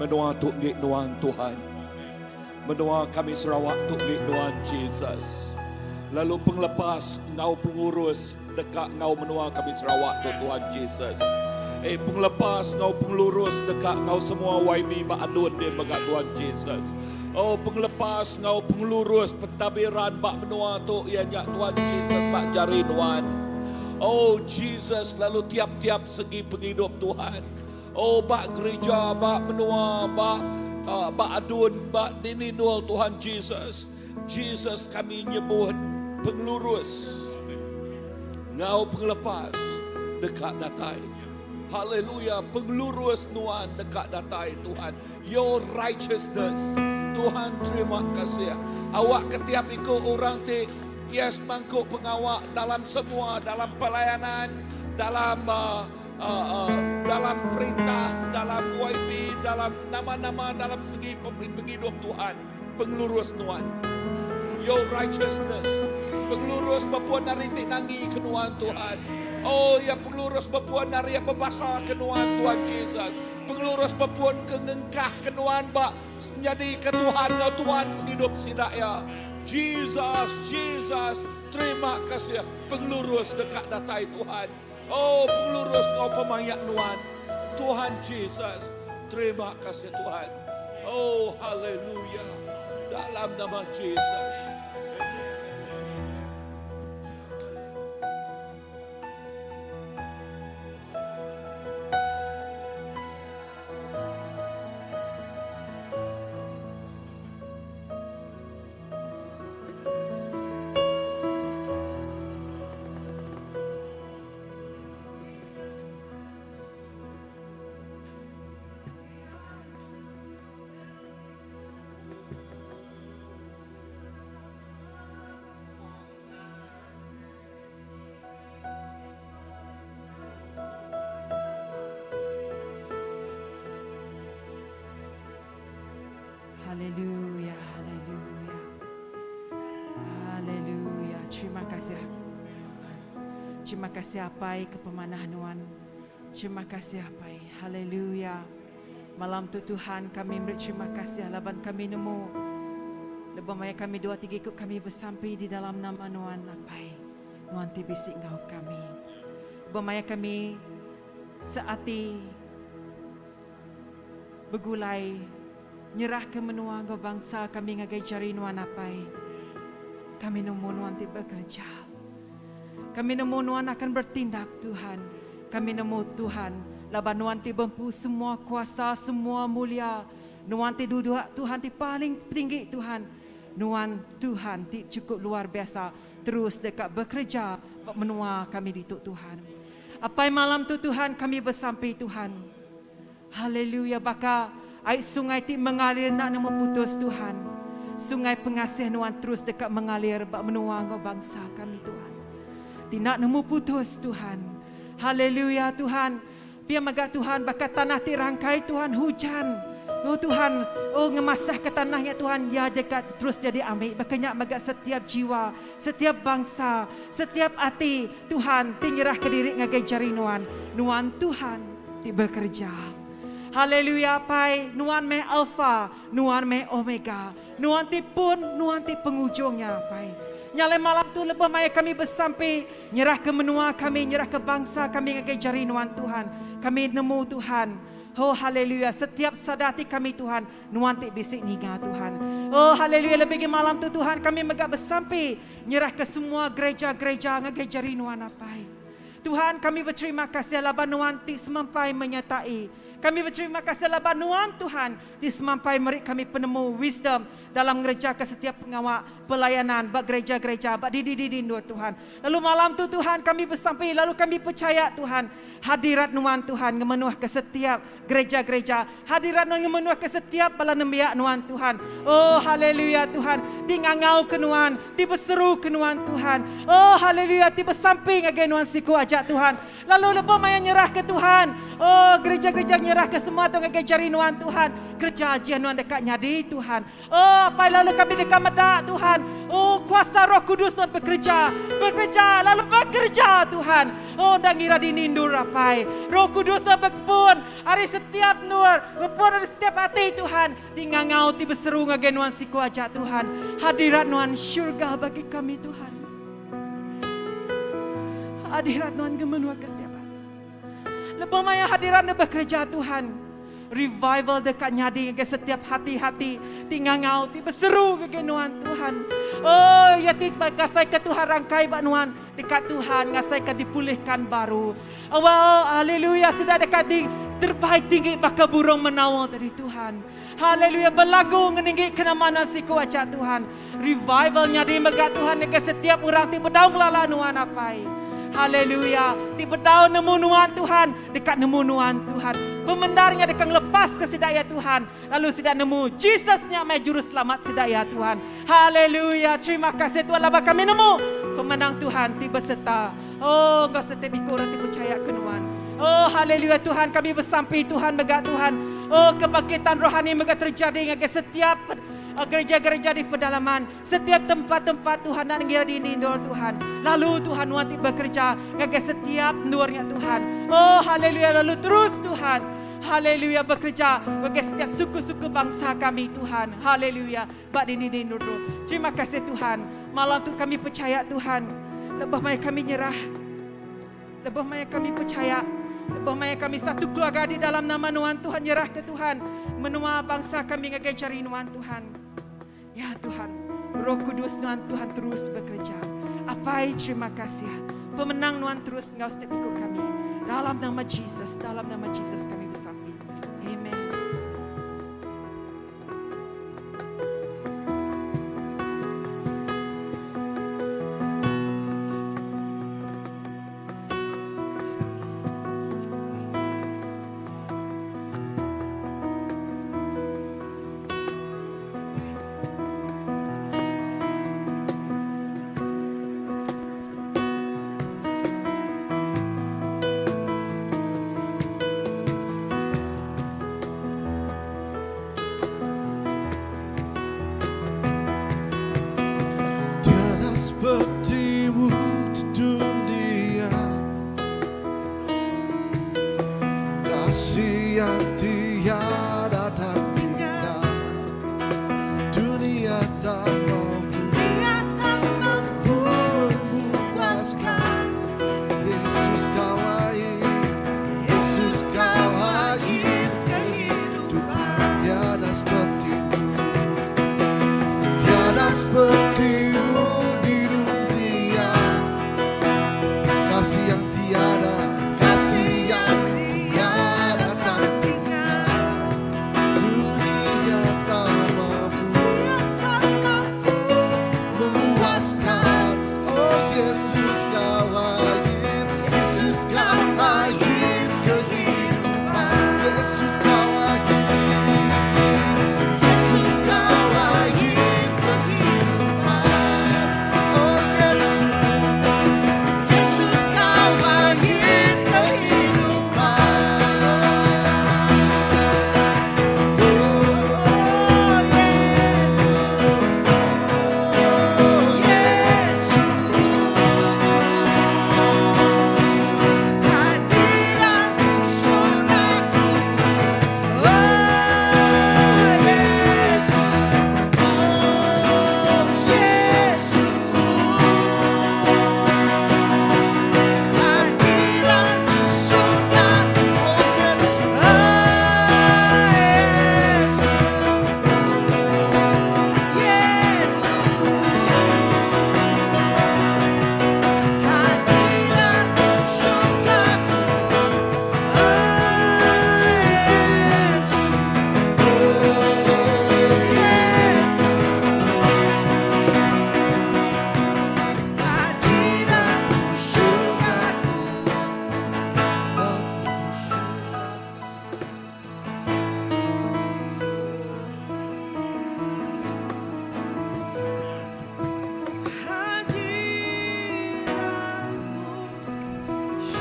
Menua tu ngi nuan Tuhan. Menua kami Sarawak tu ngi nuan Jesus. Lalu pengelepas ngau pengurus deka ngau menua kami Sarawak tu Tuhan Jesus. Eh pengelepas ngau pengelurus deka ngau semua YB ba adun dia mega Tuhan Jesus. Oh pengelepas ngau pengelurus pentadbiran ba menua tu iya nya Tuhan Jesus ba jari nuan. Oh Jesus lalu tiap-tiap segi pengidup Tuhan. Oh ba gereja ba menua ba uh, ba adun ba dini nul Tuhan Jesus. Jesus kami nyebut pengelurus ngau pengelepas deka datai. Haleluya, pengelurus nuan deka datai Tuhan. Your righteousness. Tuhan terima kasih. Awak ketiap iku orang ti yes mangku pengawak dalam semua, dalam pelayanan, dalam uh, uh, uh, dalam perintah, dalam YB, dalam nama-nama, dalam segi penghidup Tuhan. Pengelurus nuan. Your righteousness. Pengelurus bepuan ari ti nangi ke nuan Tuhan. Oh ya pengelurus bepuan ari yang berbahasa ke nuan Tuhan Jesus. Pengelurus bepuan ke ngengkah ke nuan ba jadi ke Tuhan ngau Tuhan penghidup sida ya. Jesus, Jesus, terima kasih pengelurus dekat datai Tuhan. Oh pengelurus ngau pemayak nuan. Tuhan Jesus, terima kasih Tuhan. Oh haleluya. Dalam nama Jesus. Haleluya, haleluya. Haleluya. Terima kasih. Terima kasih apai ke pemanah nuan. Terima kasih apai. Haleluya. Malam tu Tuhan kami beri terima kasih laban kami nemu. Lebuh maya kami dua tiga ikut kami bersampi di dalam nama nuan apai. Nuan ti bisi ngau kami. Lebuh maya kami seati begulai nyerah ke menua ngau bangsa kami ngagai jari nuan apai. Kami nemu nuan ti bekerja. Kami nemu Nuan akan bertindak Tuhan. Kami nemu Tuhan laban Nuan ti bempu semua kuasa semua mulia. Nuan ti duduk Tuhan ti paling tinggi Tuhan. Nuan Tuhan ti chukup luar biasa terus deka bekereja ba menua kami ditu Tuhan. Apai malam tu Tuhan kami besampi Tuhan. Haleluya baka ai sungai ti mengalir enda nemu putus Tuhan. Sungai pengasih Nuan terus deka mengalir ba menua enggau bangsa kami Tuhan. Ti enda nemu putus Tuhan. Haleluya Tuhan. Pia mega Tuhan baka tanah ti rangkai Tuhan hujan. Oh Tuhan, oh ngemasahka tanah nya Tuhan iya deka terus jadi ami. Baka nya mega setiap jiwa, setiap bangsa, setiap ati Tuhan ti nyerahka diri ngagai jari Nuan. Nuan Tuhan ti bekereja. Haleluya Apai, Nuan meh Alfa, Nuan meh Omega. Nuan ti pun, Nuan ti pengujung nya Apai. Nya alai malam tu lebuh maya kami besampi nyerahka menua kami, nyerahka bangsa kami ngagai jari Nuan Tuhan. Kami nemu Tuhan, Oh haleluya, setiap sada ati kami Tuhan, Nuan ti bisi ninga Tuhan. Oh haleluya, lebih agi malam tu Tuhan kami mega besampi nyerahka semua gereja-gereja ngagai jari Nuan Apai. Tuhan kami beterima kasih laban Nuan ti semampai menyertai. Kami beterima kasih laban Nuan Tuhan ti semampai meri kami penemu, wisdom, dalam ngerejaka setiap pengawa pelayanan ba gereja-gereja ba dini-dini endur Tuhan. Lalu malam tu Tuhan kami besampi lalu kami pechaya Tuhan hadirat Nuan Tuhan ngemenuhka setiap gereja-gereja, hadirat Nuan ngemenuhka setiap bala nembiak Nuan Tuhan. Oh haleluya Tuhan ti ngangauka Nuan, ti beseruka Nuan Tuhan. Oh haleluya ti besampi ngagai Nuan siku aja Tuhan. Lalu lebuh maya nyerahka Tuhan, oh gereja-gereja nyerahka semua tu ngagai jari Nuan Tuhan. Kereja ajih Nuan deka nyadi Tuhan. Oh apai lalu kami deka meda Tuhan. Oh kuasa Roh Kudus Nuan bekereja, bekereja lalu bekereja Tuhan. Oh enda ngira dini endur apai. Roh Kudus Nuan bepun ari setiap endur, bepun ari setiap ati Tuhan. Ti ngangau ti beseru ngagai Nuan siku aja Tuhan. Hadirat Nuan syurga bagi kami Tuhan. Hadirat Nuan ke menua ke setiap hari. Lebuh maya hadirat Nuan bekereja Tuhan, revival deka nyadi ngagai setiap hati-hati ti ngangau ti beseru ngagai Nuan Tuhan. Oh, iya ti ngasaika Tuhan rangkai ba Nuan, deka Tuhan ngasaika dipulihkan baru. Oh, haleluya, sida deka di terbai tinggi baka burung menawa tadi Tuhan. Haleluya belagu ngeninggi ke nama nuan siku aja Tuhan. Revival nyadi mega Tuhan ngagai setiap orang ti bedau ngelala nuan apai. Haleluya ti bedau nemu nuan Tuhan deka nemu nuan Tuhan. Pemendar nya deka ngelepaska sida iya Tuhan lalu sida nemu Jesus nya meh juruselamat sida iya Tuhan. Haleluya terima kasih Tuhan laban kami nemu pemenang Tuhan ti beserta oh enggau setiap iku orang ti pechaya ke nuan. Oh haleluya Tuhan kami besampi Tuhan mega Tuhan oh kebangkitan rohani mega terjadi ngagai setiap eh, gereja-gereja di pedalaman setiap tempat-tempat Tuhan nak ngira dini endur Tuhan lalu Tuhan nuan ti bekerja ngagai setiap endur nya Tuhan oh haleluya lalu terus Tuhan haleluya bekerja bagi setiap suku-suku bangsa kami Tuhan haleluya ba dini-dini endur terima kasih Tuhan malam tu kami percaya Tuhan lebuh maya kami nyerah Lebuh maya kami pechaya, lebuh maya kami satu keluarga di dalam nama Nuan Tuhan nyerahka Tuhan menua bangsa kami ngagai jari Nuan Tuhan. Ya Tuhan, Roh Kudus Nuan Tuhan terus bekereja. Apai terima kasih. Pemenang Nuan terus enggau setiap iku kami. Dalam nama Jesus, dalam nama Jesus kami besampi. Amen. Tiada sepertimu di dunia Kasih yang tiada tandingan Dunia tak mampu Dunia tak mampu memuaskan Yesus kau air Yesus kau air kehidupan Tiada sepertimu Tiada sepertimu di dunia.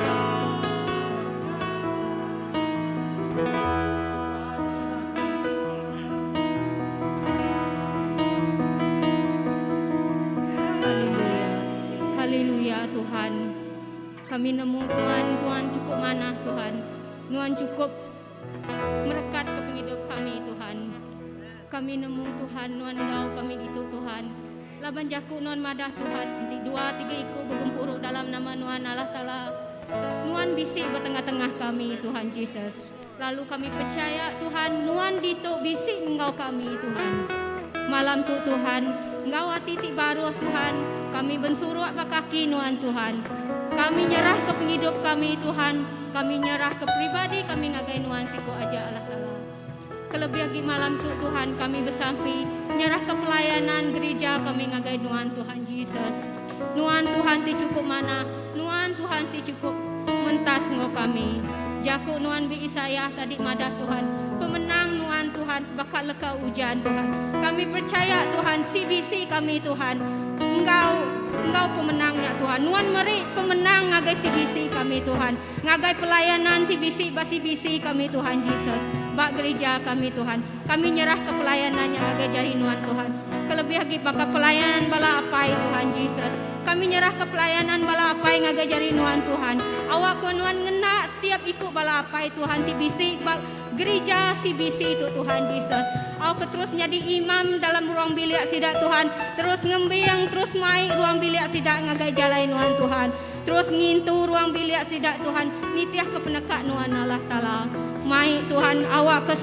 syurga. Haleluya. Haleluya Tuhan. Kami nemu Tuhan, Tuhan cukup manah Tuhan. Nuan cukup merekat ke pengidup kami Tuhan. Kami nemu Tuhan nuan enggau kami ditu Tuhan. Laban jaku nuan madah Tuhan enti dua tiga iku begempuru dalam nama nuan Allah Taala nuan bisi ba tengah-tengah kami Tuhan Jesus. Lalu kami pechaya Tuhan nuan ditu bisi enggau kami Tuhan. Malam tu Tuhan enggau ati ti baruh Tuhan kami bensuruk ba kaki nuan Tuhan. Kami nyerah ke pengidup kami Tuhan kami nyerah ke peribadi kami ngagai nuan siku aja Allah Taala. Kelebih agi malam tu Tuhan kami besampi nyerah ke pelayanan gerija kami ngagai nuan Tuhan Jesus. Nuan Tuhan ti chukup manah, nuan Tuhan ti chukup mentas enggau kami. Jaku nuan bi Isaiah tadi madah Tuhan, pemenang nuan Tuhan baka leka ujan Tuhan. Kami percaya Tuhan CBC kami Tuhan enggau enggau pemenang nya Tuhan. Nuan meri pemenang ngagai CBC kami Tuhan. Ngagai pelayanan ti bisi ba CBC kami Tuhan Jesus. Ba gerija kami Tuhan. Kami nyerah ke pelayanan nya ngagai jari nuan Tuhan. Kelebih agi baka pelayanan bala apai Tuhan Jesus. Kami nyerah ke pelayanan bala apai ngagai jari nuan Tuhan. Awak ke nuan ngena setiap iku bala apai Tuhan ti bisi ba gerija CBC tu Tuhan Jesus. Awak ke terus nyadi imam dalam ruang bilik sida Tuhan. Terus ngembing terus mai ruang bilik sida ngagai jalai nuan Tuhan. Terus ngintu ruang bilik sida Tuhan nitih ke peneka nuan Allah Taala. Mai Tuhan awak ke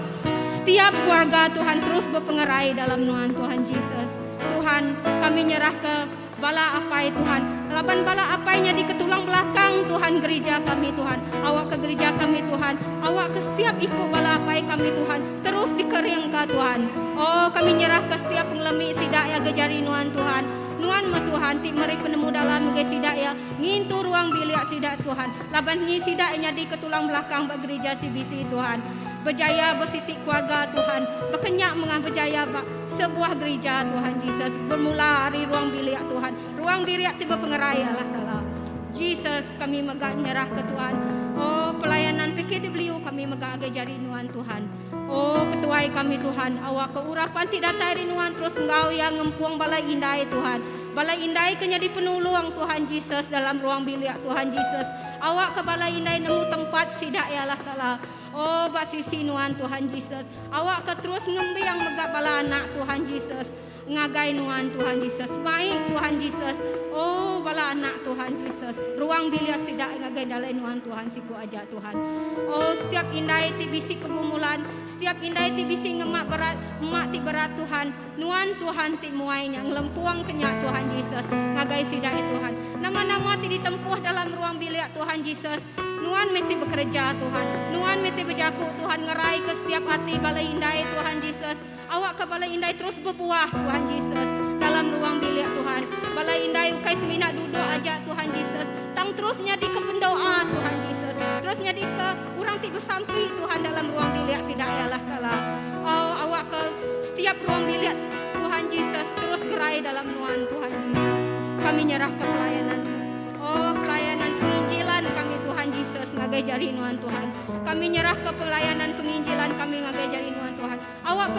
setiap keluarga Tuhan terus berpengerai dalam nuan Tuhan Jesus. Tuhan kami nyerah ke bala apai Tuhan. Laban bala apai nyadi ke tulang belakang Tuhan gereja kami Tuhan. Awak ke gereja kami Tuhan. Awak ke setiap iku bala apai kami Tuhan. Terus dikering ka Tuhan. Oh kami nyerah ke setiap pengelemi sida ya gejari nuan Tuhan. Nuan meh Tuhan ti meri penemu dalam ngagai sida iya ngintu ruang bilik sida Tuhan laban nyi sida iya nyadi ke tulang belakang ba gerija CBC Tuhan. Berjaya ba siti keluarga Tuhan baka nya mengah berjaya ba sebuah gerija Tuhan Jesus bermula ari ruang bilik Tuhan. Ruang bilik ti bepengerai Allah Taala. Jesus kami mega nyerah ke Tuhan. Oh pelayanan PKW kami mega agai jari nuan Tuhan. Oh ketuai kami Tuhan awak ke urapan ti datai ari nuan terus enggau iya ngempung bala indai Tuhan. Bala indai ke nyadi penulung Tuhan Jesus dalam ruang bilik Tuhan Jesus. Awak ke bala indai nemu tempat sida iya Allah Taala. Oh ba sisi nuan Tuhan Jesus. Awak ke terus ngembing mega bala anak Tuhan Jesus. Ngagai nuan Tuhan Jesus. Baik Tuhan Jesus. Oh bala anak Tuhan Jesus. Ruang bilik sida ngagai dalai nuan Tuhan siku aja Tuhan. Oh setiap indai ti bisi kegumulan, setiap indai ti bisi ngemak berat, emak ti berat Tuhan. Nuan Tuhan ti muai nya ngelempuang kenya Tuhan Jesus. Ngagai sida Tuhan. Nama-nama ti ditempuh dalam ruang bilik Tuhan Jesus. Nuan mesti bekerja Tuhan. Nuan mesti berjaku Tuhan ngerai ke setiap hati bala indai Tuhan Jesus. Awak ke bala indai terus berbuah Tuhan Jesus dalam ruang bilik Tuhan. Bala indai ukai semina duduk aja Tuhan Jesus. Tang terus nyadi ke pendoa Tuhan Jesus. Terus nyadi ke orang ti bersampi Tuhan dalam ruang bilik sida ya Allah Taala. Oh, awak ke setiap ruang bilik Tuhan Jesus terus gerai dalam nuan Tuhan Jesus. Kami nyerah ke pelayanan. Oh, pelayanan penginjilan kami Tuhan Jesus ngagai jari nuan Tuhan. Kami nyerah ke pelayanan penginjilan kami ngagai jari nuan Tuhan. Awak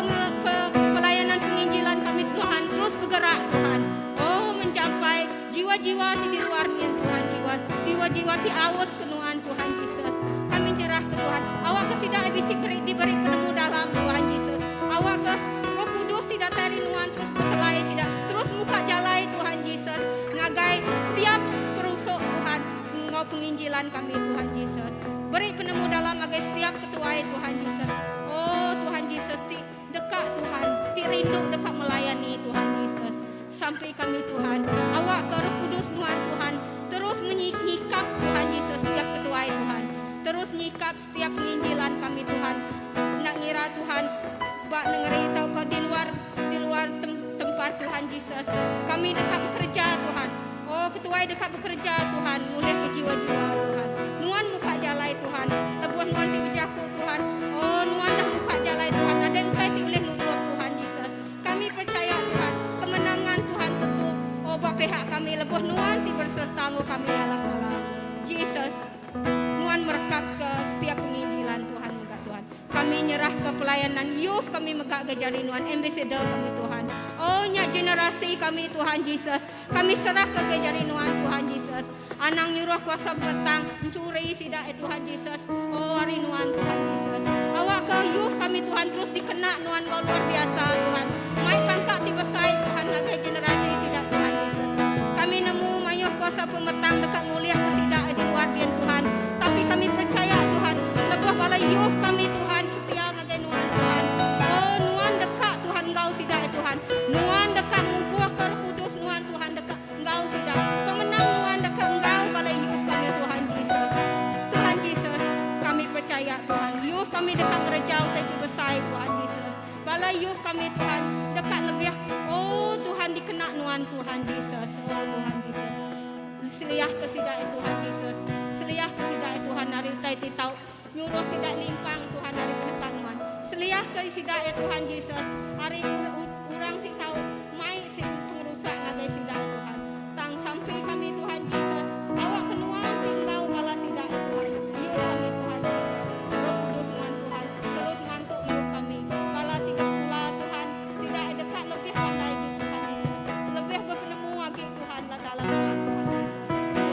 pelayanan penginjilan kami Tuhan terus bergerak Tuhan. Oh mencapai jiwa-jiwa di luar ni Tuhan jiwa jiwa-jiwa ti aus kenuan Tuhan Jesus. Kami nyerah ke Tuhan. Awak ke tidak bisi beri diberi penemu dalam Tuhan Jesus. Awak ke Roh Kudus tidak tari nuan terus berkelai tidak terus muka jalai Tuhan Jesus. Ngagai setiap perusuk Tuhan ngau penginjilan kami Tuhan Jesus. Beri penemu dalam agai setiap ketuai Tuhan Jesus. Oh Tuhan Jesus ti dekat Tuhan, ti rindu dekat melayani Tuhan Jesus. Sampai kami Tuhan, awak ke Roh Kudus Tuhan Tuhan terus menyikap Tuhan Jesus setiap ketuai Tuhan. Terus nyikap setiap penginjilan kami Tuhan. Nak ngira Tuhan bak nengeri tau kau di luar tempat Tuhan Jesus. Kami dekat bekerja Tuhan. Oh ketuai dekat bekerja Tuhan, mulih ke jiwa-jiwa Tuhan. Nuan muka jalai Tuhan. Lebuh nuan ti bejaku Tuhan. Oh nuan dah buka jalai Tuhan. Ada utai ti ulih nutup Tuhan Jesus. Kami percaya Tuhan, kemenangan Tuhan tentu oh buat pihak kami lebuh nuan ti berserta ngau kami Allah Taala. Jesus. Kami nyerahka pelayanan youth kami mega ga jari Nuan, ambassador kami Tuhan. Oh nya generasi kami Tuhan Jesus. Kami serahka ga jari Nuan Tuhan Jesus. Anang nyuruh kuasa petang enchuri sida eh Tuhan Jesus. Oh ari Nuan Tuhan Jesus. Awakka youth kami Tuhan terus dikena Nuan enggau luar biasa Tuhan. Mai pangka ti besai Tuhan ngagai generasi sida Tuhan Jesus. Kami nemu mayuh kuasa pemetang deka ngulihka sida di luar din Tuhan. Tapi kami percaya Tuhan lebuh bala youth kami Tuhan setia ngagai Nuan Tuhan. Oh Nuan deka Tuhan enggau sida eh Tuhan. Nuan deka ngubuhka Roh Kudus Nuan Tuhan deka enggau sida. Pemenang Nuan deka enggau bala youth kami Tuhan Jesus. Tuhan Jesus, kami percaya Tuhan, youth kami deka ngereja utai ti besai Tuhan Jesus. Bala youth kami Tuhan deka lebih oh Tuhan dikena Nuan Tuhan Jesus. Oh Tuhan Jesus. Seliah ke sida eh Tuhan Jesus. Seliah ke sida eh Tuhan ari utai ti tau nyuruh sida nimpang Tuhan ari peneka Nuan. Seliah ke sida eh Tuhan Jesus ari orang ti tau mai pengerusak ngagai sida eh Tuhan. Tang sampi kami Tuhan Jesus, awak ke Nuan ti enggau bala sida eh Tuhan. Iuh kami Tuhan Jesus. Roh Kudus Nuan Tuhan terus mantu iuh kami. Bala ti ke sekula Tuhan, sida eh deka lebih pandai agi Tuhan Jesus. Lebih bepenemu agi Tuhan ba dalam Nuan Tuhan Jesus.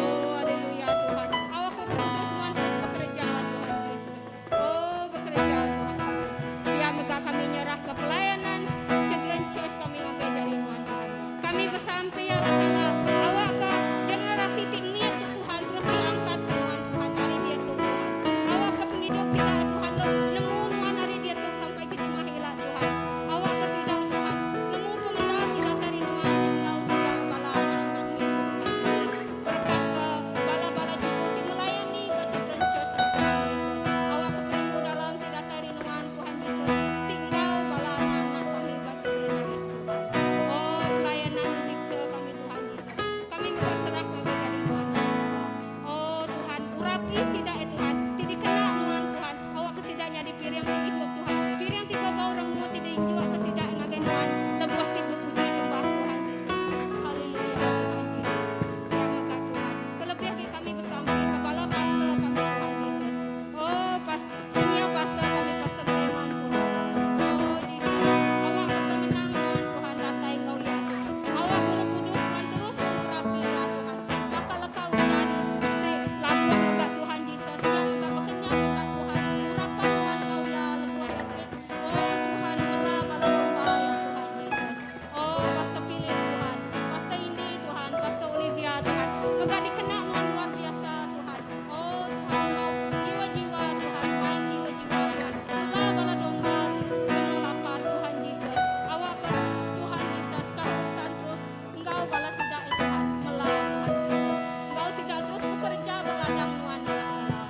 Oh aleluya Tuhan. Awak ke Roh Kudus Nuan terus bekereja Tuhan Jesus. Oh bekereja Tuhan Jesus. Pia mega kami nyerah ke pelayanan Children Church kami ngagai jari Nuan Tuhan. Kami besampi ya Allah Taala awak ke generasi ti mit tu Tuhan terus diangkat ke Nuan Tuhan ari diatu Tuhan. Awak ke pengidup sida Tuhan nemu Nuan ari diatu sampai ke jemah ila Tuhan. Awak ke sida Tuhan nemu pemendar ti datai ari Nuan ti enggau sida bala anak-anak mit tu Tuhan Jesus. Berekat ke bala-bala jiku ti melayani ba Children Church tu Tuhan Jesus. Awak ke penemu dalam ti datai ari Nuan Tuhan Jesus ti enggau bala anak-anak kami ba Children Church Tuhan. Oh pelayanan picture kami Tuhan Jesus. Kami mega serah ngagai jari Nuan ya Allah. Oh Tuhan, urapi sida ya Tuhan, ti dikena Nuan Tuhan. Awak ke sida nyadi piring ti idup Tuhan. Piring ti bebau rengut ti diinjuk ke sida ngagai Nuan lebuh ti bepuji sembah Tuhan Jesus. Haleluya Tuhan Jesus. Pia mega Tuhan, kelebih agi kami besampi ke bala pastor kami Tuhan Jesus. Oh pas senior pastor kami Pastor Clement Tuhan. Oh Jesus, awak ke pemenang Nuan Tuhan datai enggau iya Tuhan. Awak ke Roh Kudus Nuan terus mengurapi iya Tuhan. Baka leka ujan ti labuh mega Tuhan Jesus iya mega bekenyap mega Tuhan. Urapan Nuan enggau iya lebuh iya ti Oh Tuhan mela bala domba iya Tuhan Jesus. Oh Pastor Philip Tuhan, Pastor Indy Tuhan, Pastor Olivia Tuhan. Mega dikena Nuan luar biasa Tuhan. Oh Tuhan enggau jiwa-jiwa Tuhan, mai jiwa-jiwa Tuhan. Mela bala domba ti benung lapar Tuhan Jesus. Awakka Tuhan Jesus kehausan terus enggau bala sida iya Tuhan. Mela Tuhan Jesus. Enggau sida terus bekereja ba ladang nuan Allah Taala.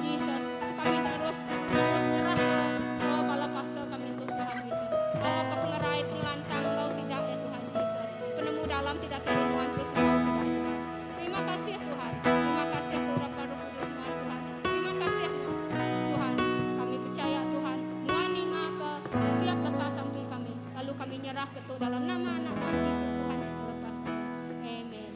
Jesus, kami terus terus nyerahka oh bala pastor kami tu Tuhan Jesus. Awakka pengerai pengelantang enggau sida iya Tuhan Jesus. Penemu dalam ti datai ari nuan terus enggau sida iya Tuhan. Terima kasih Tuhan. Terima kasih ke urapan Roh Kudus nuan Tuhan. Terima kasih Tuhan. Kami percaya Tuhan, nuan ninga ke setiap leka sampi kami. Lalu kami nyerah ke tu dalam nama anak nuan Jesus Tuhan pengelepas kami. Amen.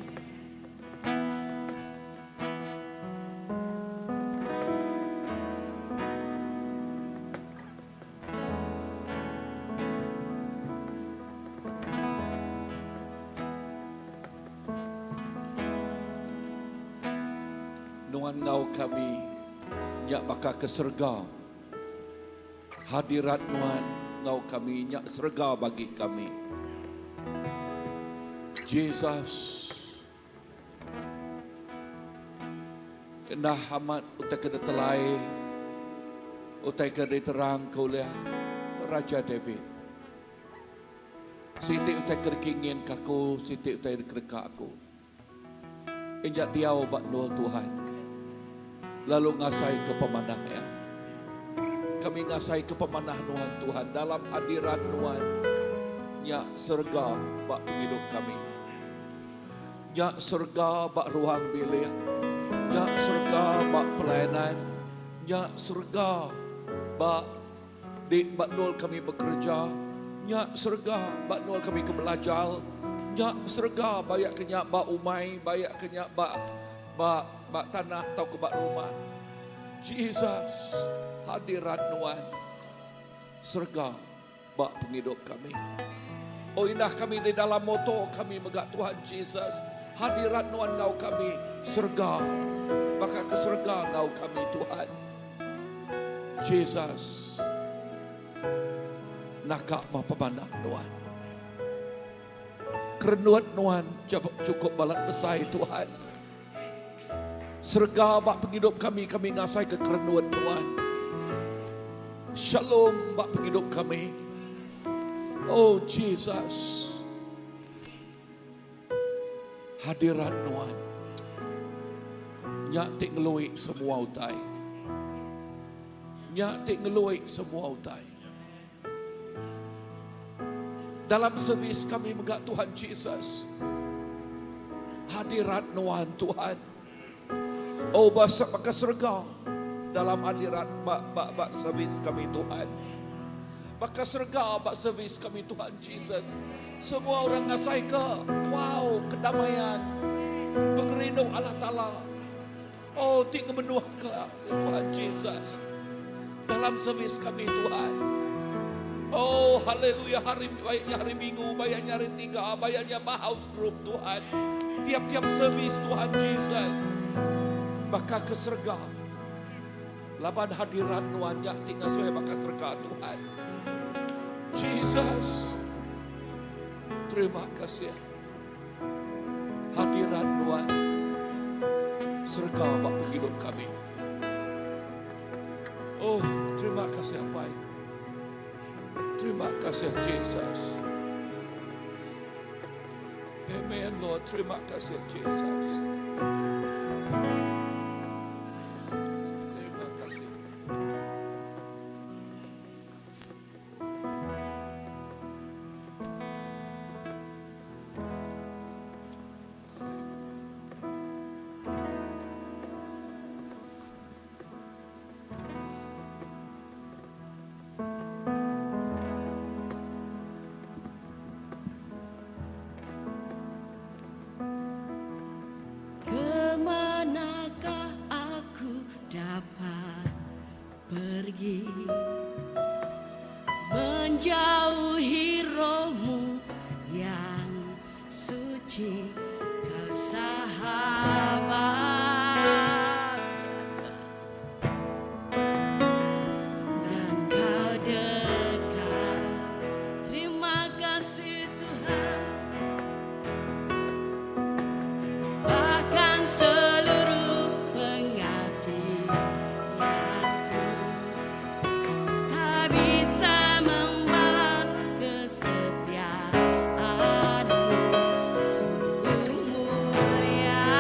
Nuan enggau kami nya baka ke serega. Hadirat Nuan enggau kami nya serega bagi kami. Jesus. Enda amat utai ke ditelai, utai ke diterangka ulih Raja David. Siti utai ke dikinginka aku, siti utai dikedeka aku. Inya diau ba endur Tuhan lalu ngasaika pemanah Iya. Kami ngasaika pemanah Nuan Tuhan dalam hadirat Nuan nya serega ba pengidup kami. Nya serega ba ruang bilik. Nya serega ba pelayanan. Nya serega ba Di ba endur kami bekereja, nya serega ba endur kami ke belajar, nya serega ba iya ke nya ba umai, ba iya ke nya ba ba ba tanah tauka ba rumah. Jesus, hadirat nuan. Serega ba pengidup kami. Oh indah kami di dalam moto kami mega Tuhan Jesus. Hadirat nuan enggau kami serega baka ke serega enggau kami Tuhan. Jesus naka meh pemanah nuan. Kerenut nuan cukup balat besai Tuhan. Serega ba pengidup kami, kami ngasai ke kerenut nuan. Shalom ba pengidup kami. Oh Jesus. Hadirat nuan. Nya ti ngelui semua utai. Nya ti ngelui semua utai. Dalam servis kami mega Tuhan Jesus. Hadirat nuan Tuhan. Oh basa baka serega dalam hadirat ba ba ba servis kami Tuhan. Baka serega ba servis kami Tuhan Jesus. Semua orang ngasai ke wow kedamaian pengerindu Allah Taala. Oh ti ngemenuh ke Tuhan Jesus dalam servis kami Tuhan. Oh haleluya hari baiknya hari Minggu, baiknya hari Tiga, baiknya ba house group Tuhan. Tiap-tiap servis Tuhan Jesus baka ke serega. Laban hadirat nuan nya ti ngasuh baka serega Tuhan. Jesus. Terima kasih. Hadirat nuan serega ba pengidup kami. Oh, terima kasih Apai. Terima kasih Jesus. Amen Lord, terima kasih Jesus. Terima kasih. Kemanakah aku dapat pergi Menjauhi rohmu yang suci Kau sahabat ya Tuhan Dan kau dekat Terima kasih Tuhan Bahkan seluruh pengabdianku Tak bisa membalas kesetiaanmu Sungguh mulia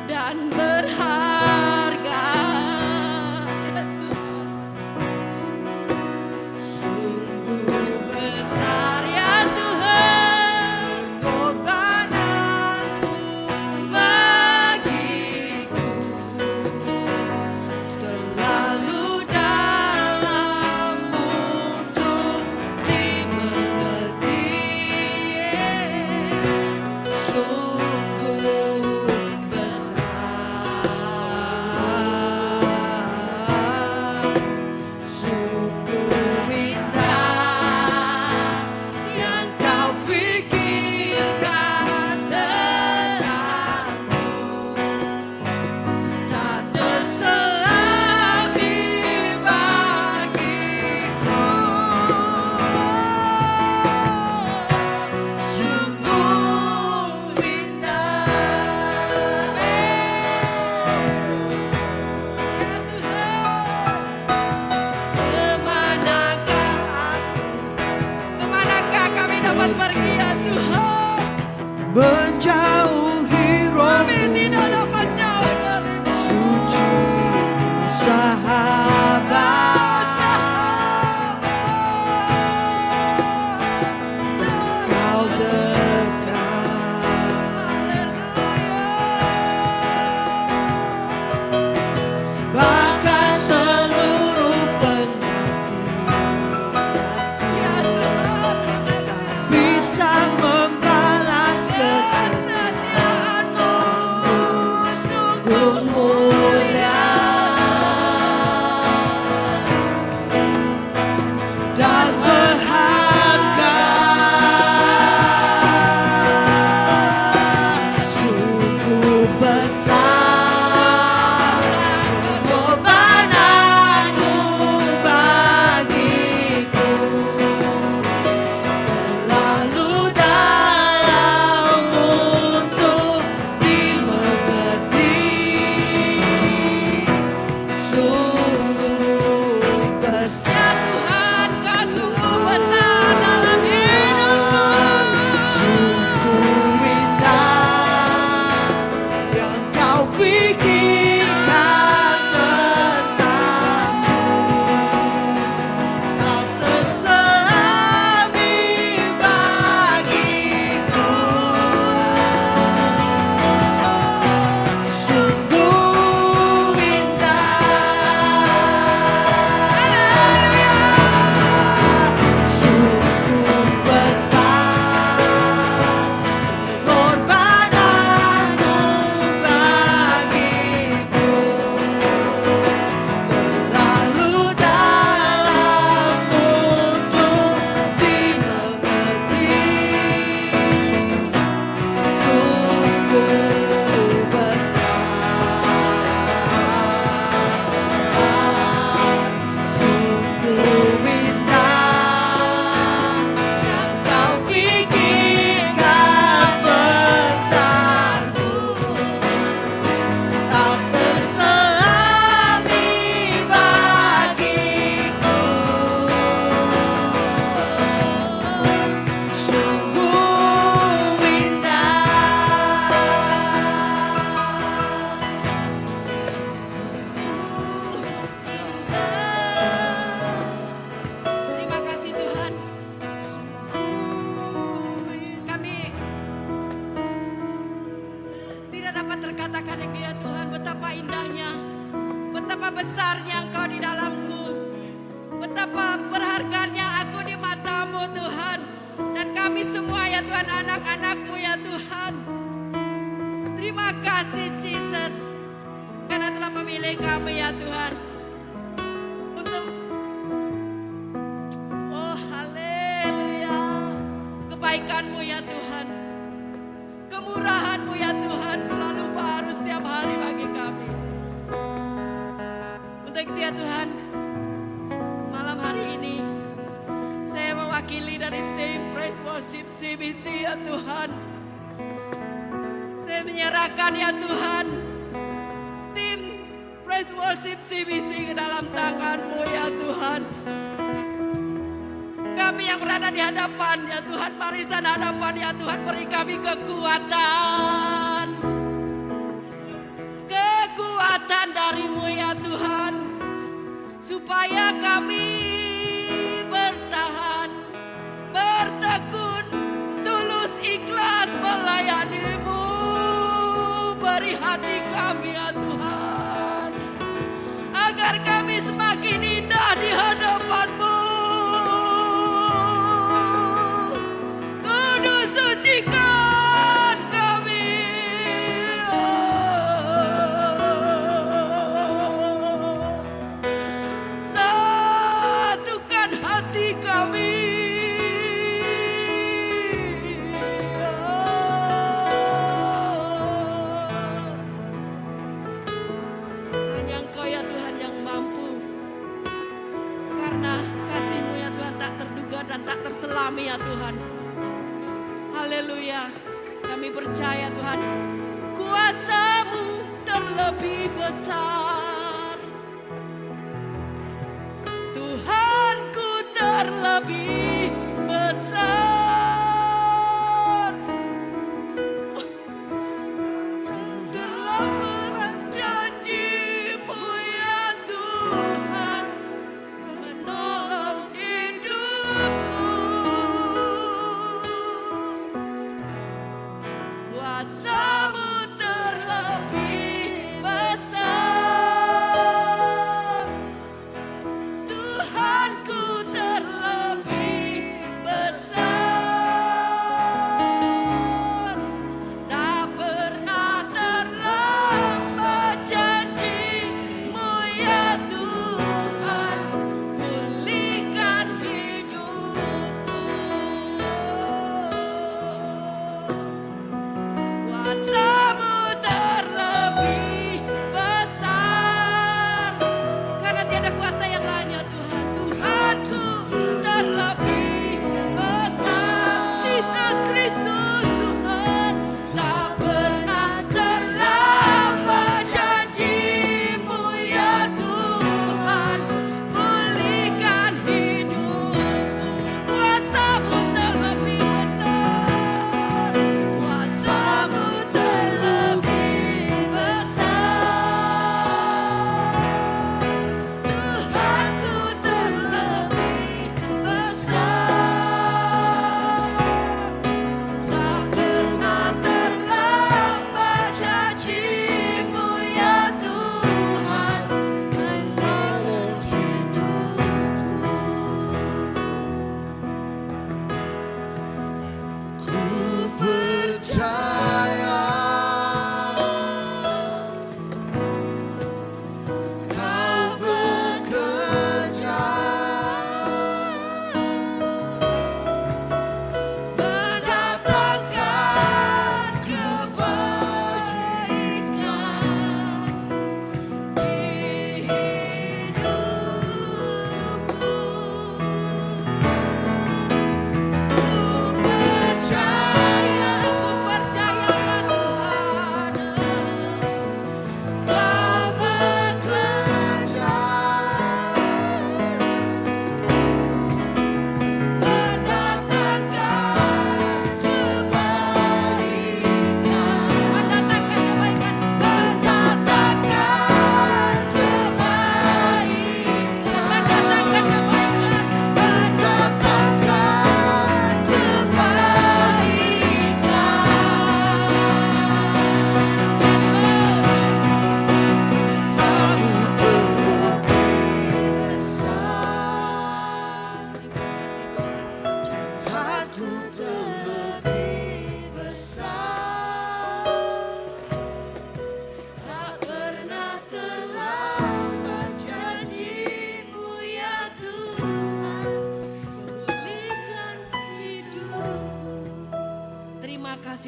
Dan berharga ya Tuhan Sungguh besar ya Tuhan Pengorbananmu bagiku Terlalu dalam untuk dimengerti Sungguh besar Sungguh indah yang kau pikirkan tentangku Tak terselami bagiku Sungguh indah Ya Tuhan Kemanakah aku Kemanakah kami dapat pergi ya Tuhan Menjauhi Kami rohmu tidak dapat jauh darimu suci sahabat Dan kau dekat Bahkan seluruh pengabdianku Ya Tuhan Tak bisa membalas kesetiaanmu. dapat terkatakan lagi ya Tuhan betapa indahnya, betapa besarnya Engkau di dalamku. Betapa berharganya aku di matamu Tuhan. Dan kami semua ya Tuhan anak-anakmu ya Tuhan. Terima kasih Jesus. Karena telah memilih kami ya Tuhan. Untuk Oh haleluya. Kebaikanmu ya Tuhan. Kemurahanmu ya Tuhan selalu baru setiap hari bagi kami. Untuk itu ya Tuhan, malam hari ini saya mewakili dari tim Praise Worship CBC ya Tuhan. Saya menyerahkan ya Tuhan tim Praise Worship CBC ke dalam tanganmu ya Tuhan. Kami yang berada di hadapan ya Tuhan, barisan hadapan ya Tuhan, beri kami kekuatan. Kekuatan darimu ya Tuhan. Supaya kami bertahan, bertekun, tulus ikhlas melayanimu. Beri hati kami ya Tuhan. Agar kami semakin indah di hadapanmu. Kudus sucikan kami. Satukan hati kami. Hanya Engkau ya Tuhan yang mampu. Karena kasih-Mu ya Tuhan tak terduga dan tak terselami ya Tuhan. Haleluya. Kami percaya Tuhan, kuasa-Mu terlebih besar. Tuhanku terlebih besar. Telah janjimu ya Tuhan menolong hidupku. Kuasamu terlebih besar. Tuhanku terlebih.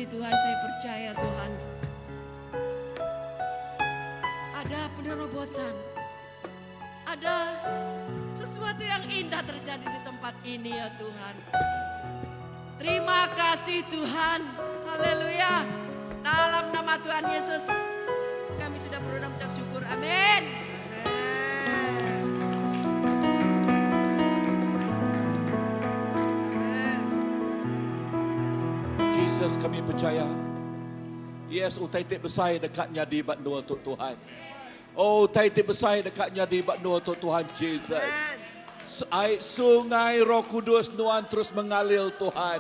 kasih Tuhan, saya percaya Tuhan. Ada penerobosan. Ada sesuatu yang indah terjadi di tempat ini ya Tuhan. Terima kasih Tuhan. Haleluya. Dalam nama Tuhan Yesus kami sudah berdoa mengucap syukur. Amin. Jesus kami percaya. Yes, utai ti besai deka nyadi ba endur tu Tuhan. Oh, utai ti besai deka nyadi ba endur tu Tuhan Jesus. Ai sungai Roh Kudus nuan terus mengalir Tuhan.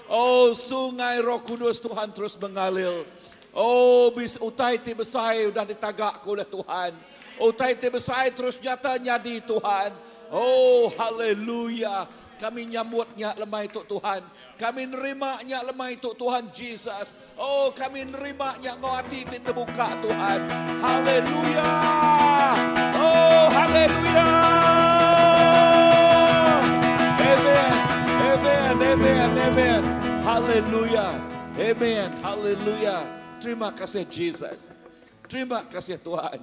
Oh, sungai Roh Kudus Tuhan terus mengalir. Oh, bis utai ti besai udah ditagaka oleh Tuhan. Utai ti besai terus nyata nyadi Tuhan. Oh, haleluya. Kami nyambut nya lemai tu Tuhan. Kami nerima nya lemai tu Tuhan Jesus. Oh, kami nerima nya enggau ati ti tebuka Tuhan. Haleluya. Oh, haleluya. Amen. Amen. Amen. Amen. Haleluya. Amen. Haleluya. Terima kasih Jesus. Terima kasih Tuhan.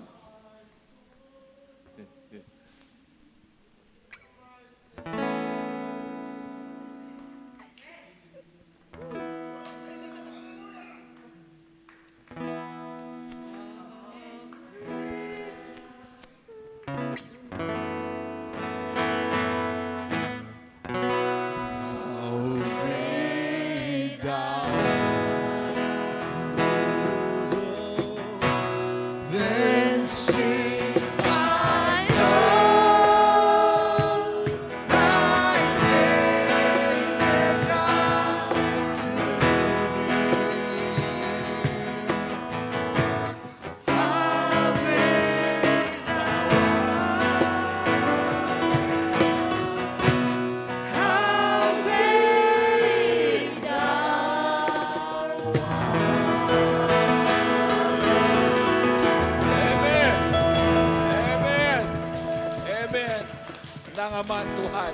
Amen. Amen. Amen. Endang amat Tuhan.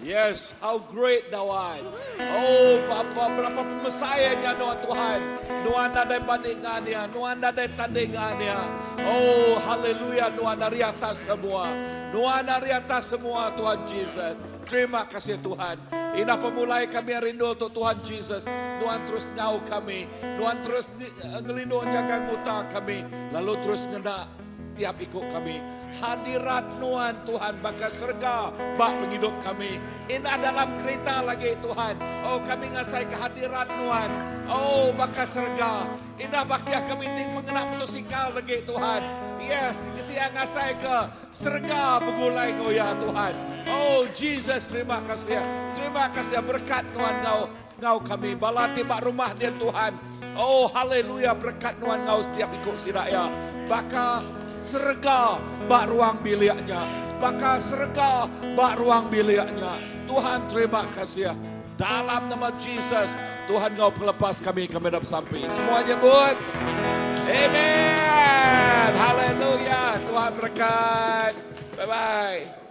Yes, how great thou art. Oh, Bapa, berapa pemesai nya nuan Tuhan. Nuan nadai bandingan ya, nuan nadai tandingan ya. Oh, haleluya, nuan dari atas semua. Nuan dari atas semua Tuhan Jesus. Terima kasih Tuhan. Indah pemulai kami rindu untuk Tuhan Jesus. Nuan terus ngau kami. Nuan terus ngelindung jaga nguta kami. Lalu terus ngena tiap ikut kami. Hadirat nuan Tuhan baka serega ba pengidup kami. Indah dalam kereta lagi Tuhan. Oh kami ngasai kehadirat nuan. Oh baka serega. Indah bakia kami ting mengena motosikal lagi Tuhan. Yes, sia ngasai ke serega begulai ngau ya Tuhan. Oh Jesus terima kasih. Terima kasih berkat nuan ngau ngau kami. Bala ti ba rumah dia Tuhan. Oh haleluya berkat nuan ngau setiap ikut siraya. Baka serega ba ruang biliknya. Baka serega ba ruang biliknya. Tuhan terima kasih. Dalam nama Jesus, Tuhan ngau pelepas kami, kami dapat sampai. Semuanya buat. Amen. Haleluya. Tuhan berkat. Bye-bye.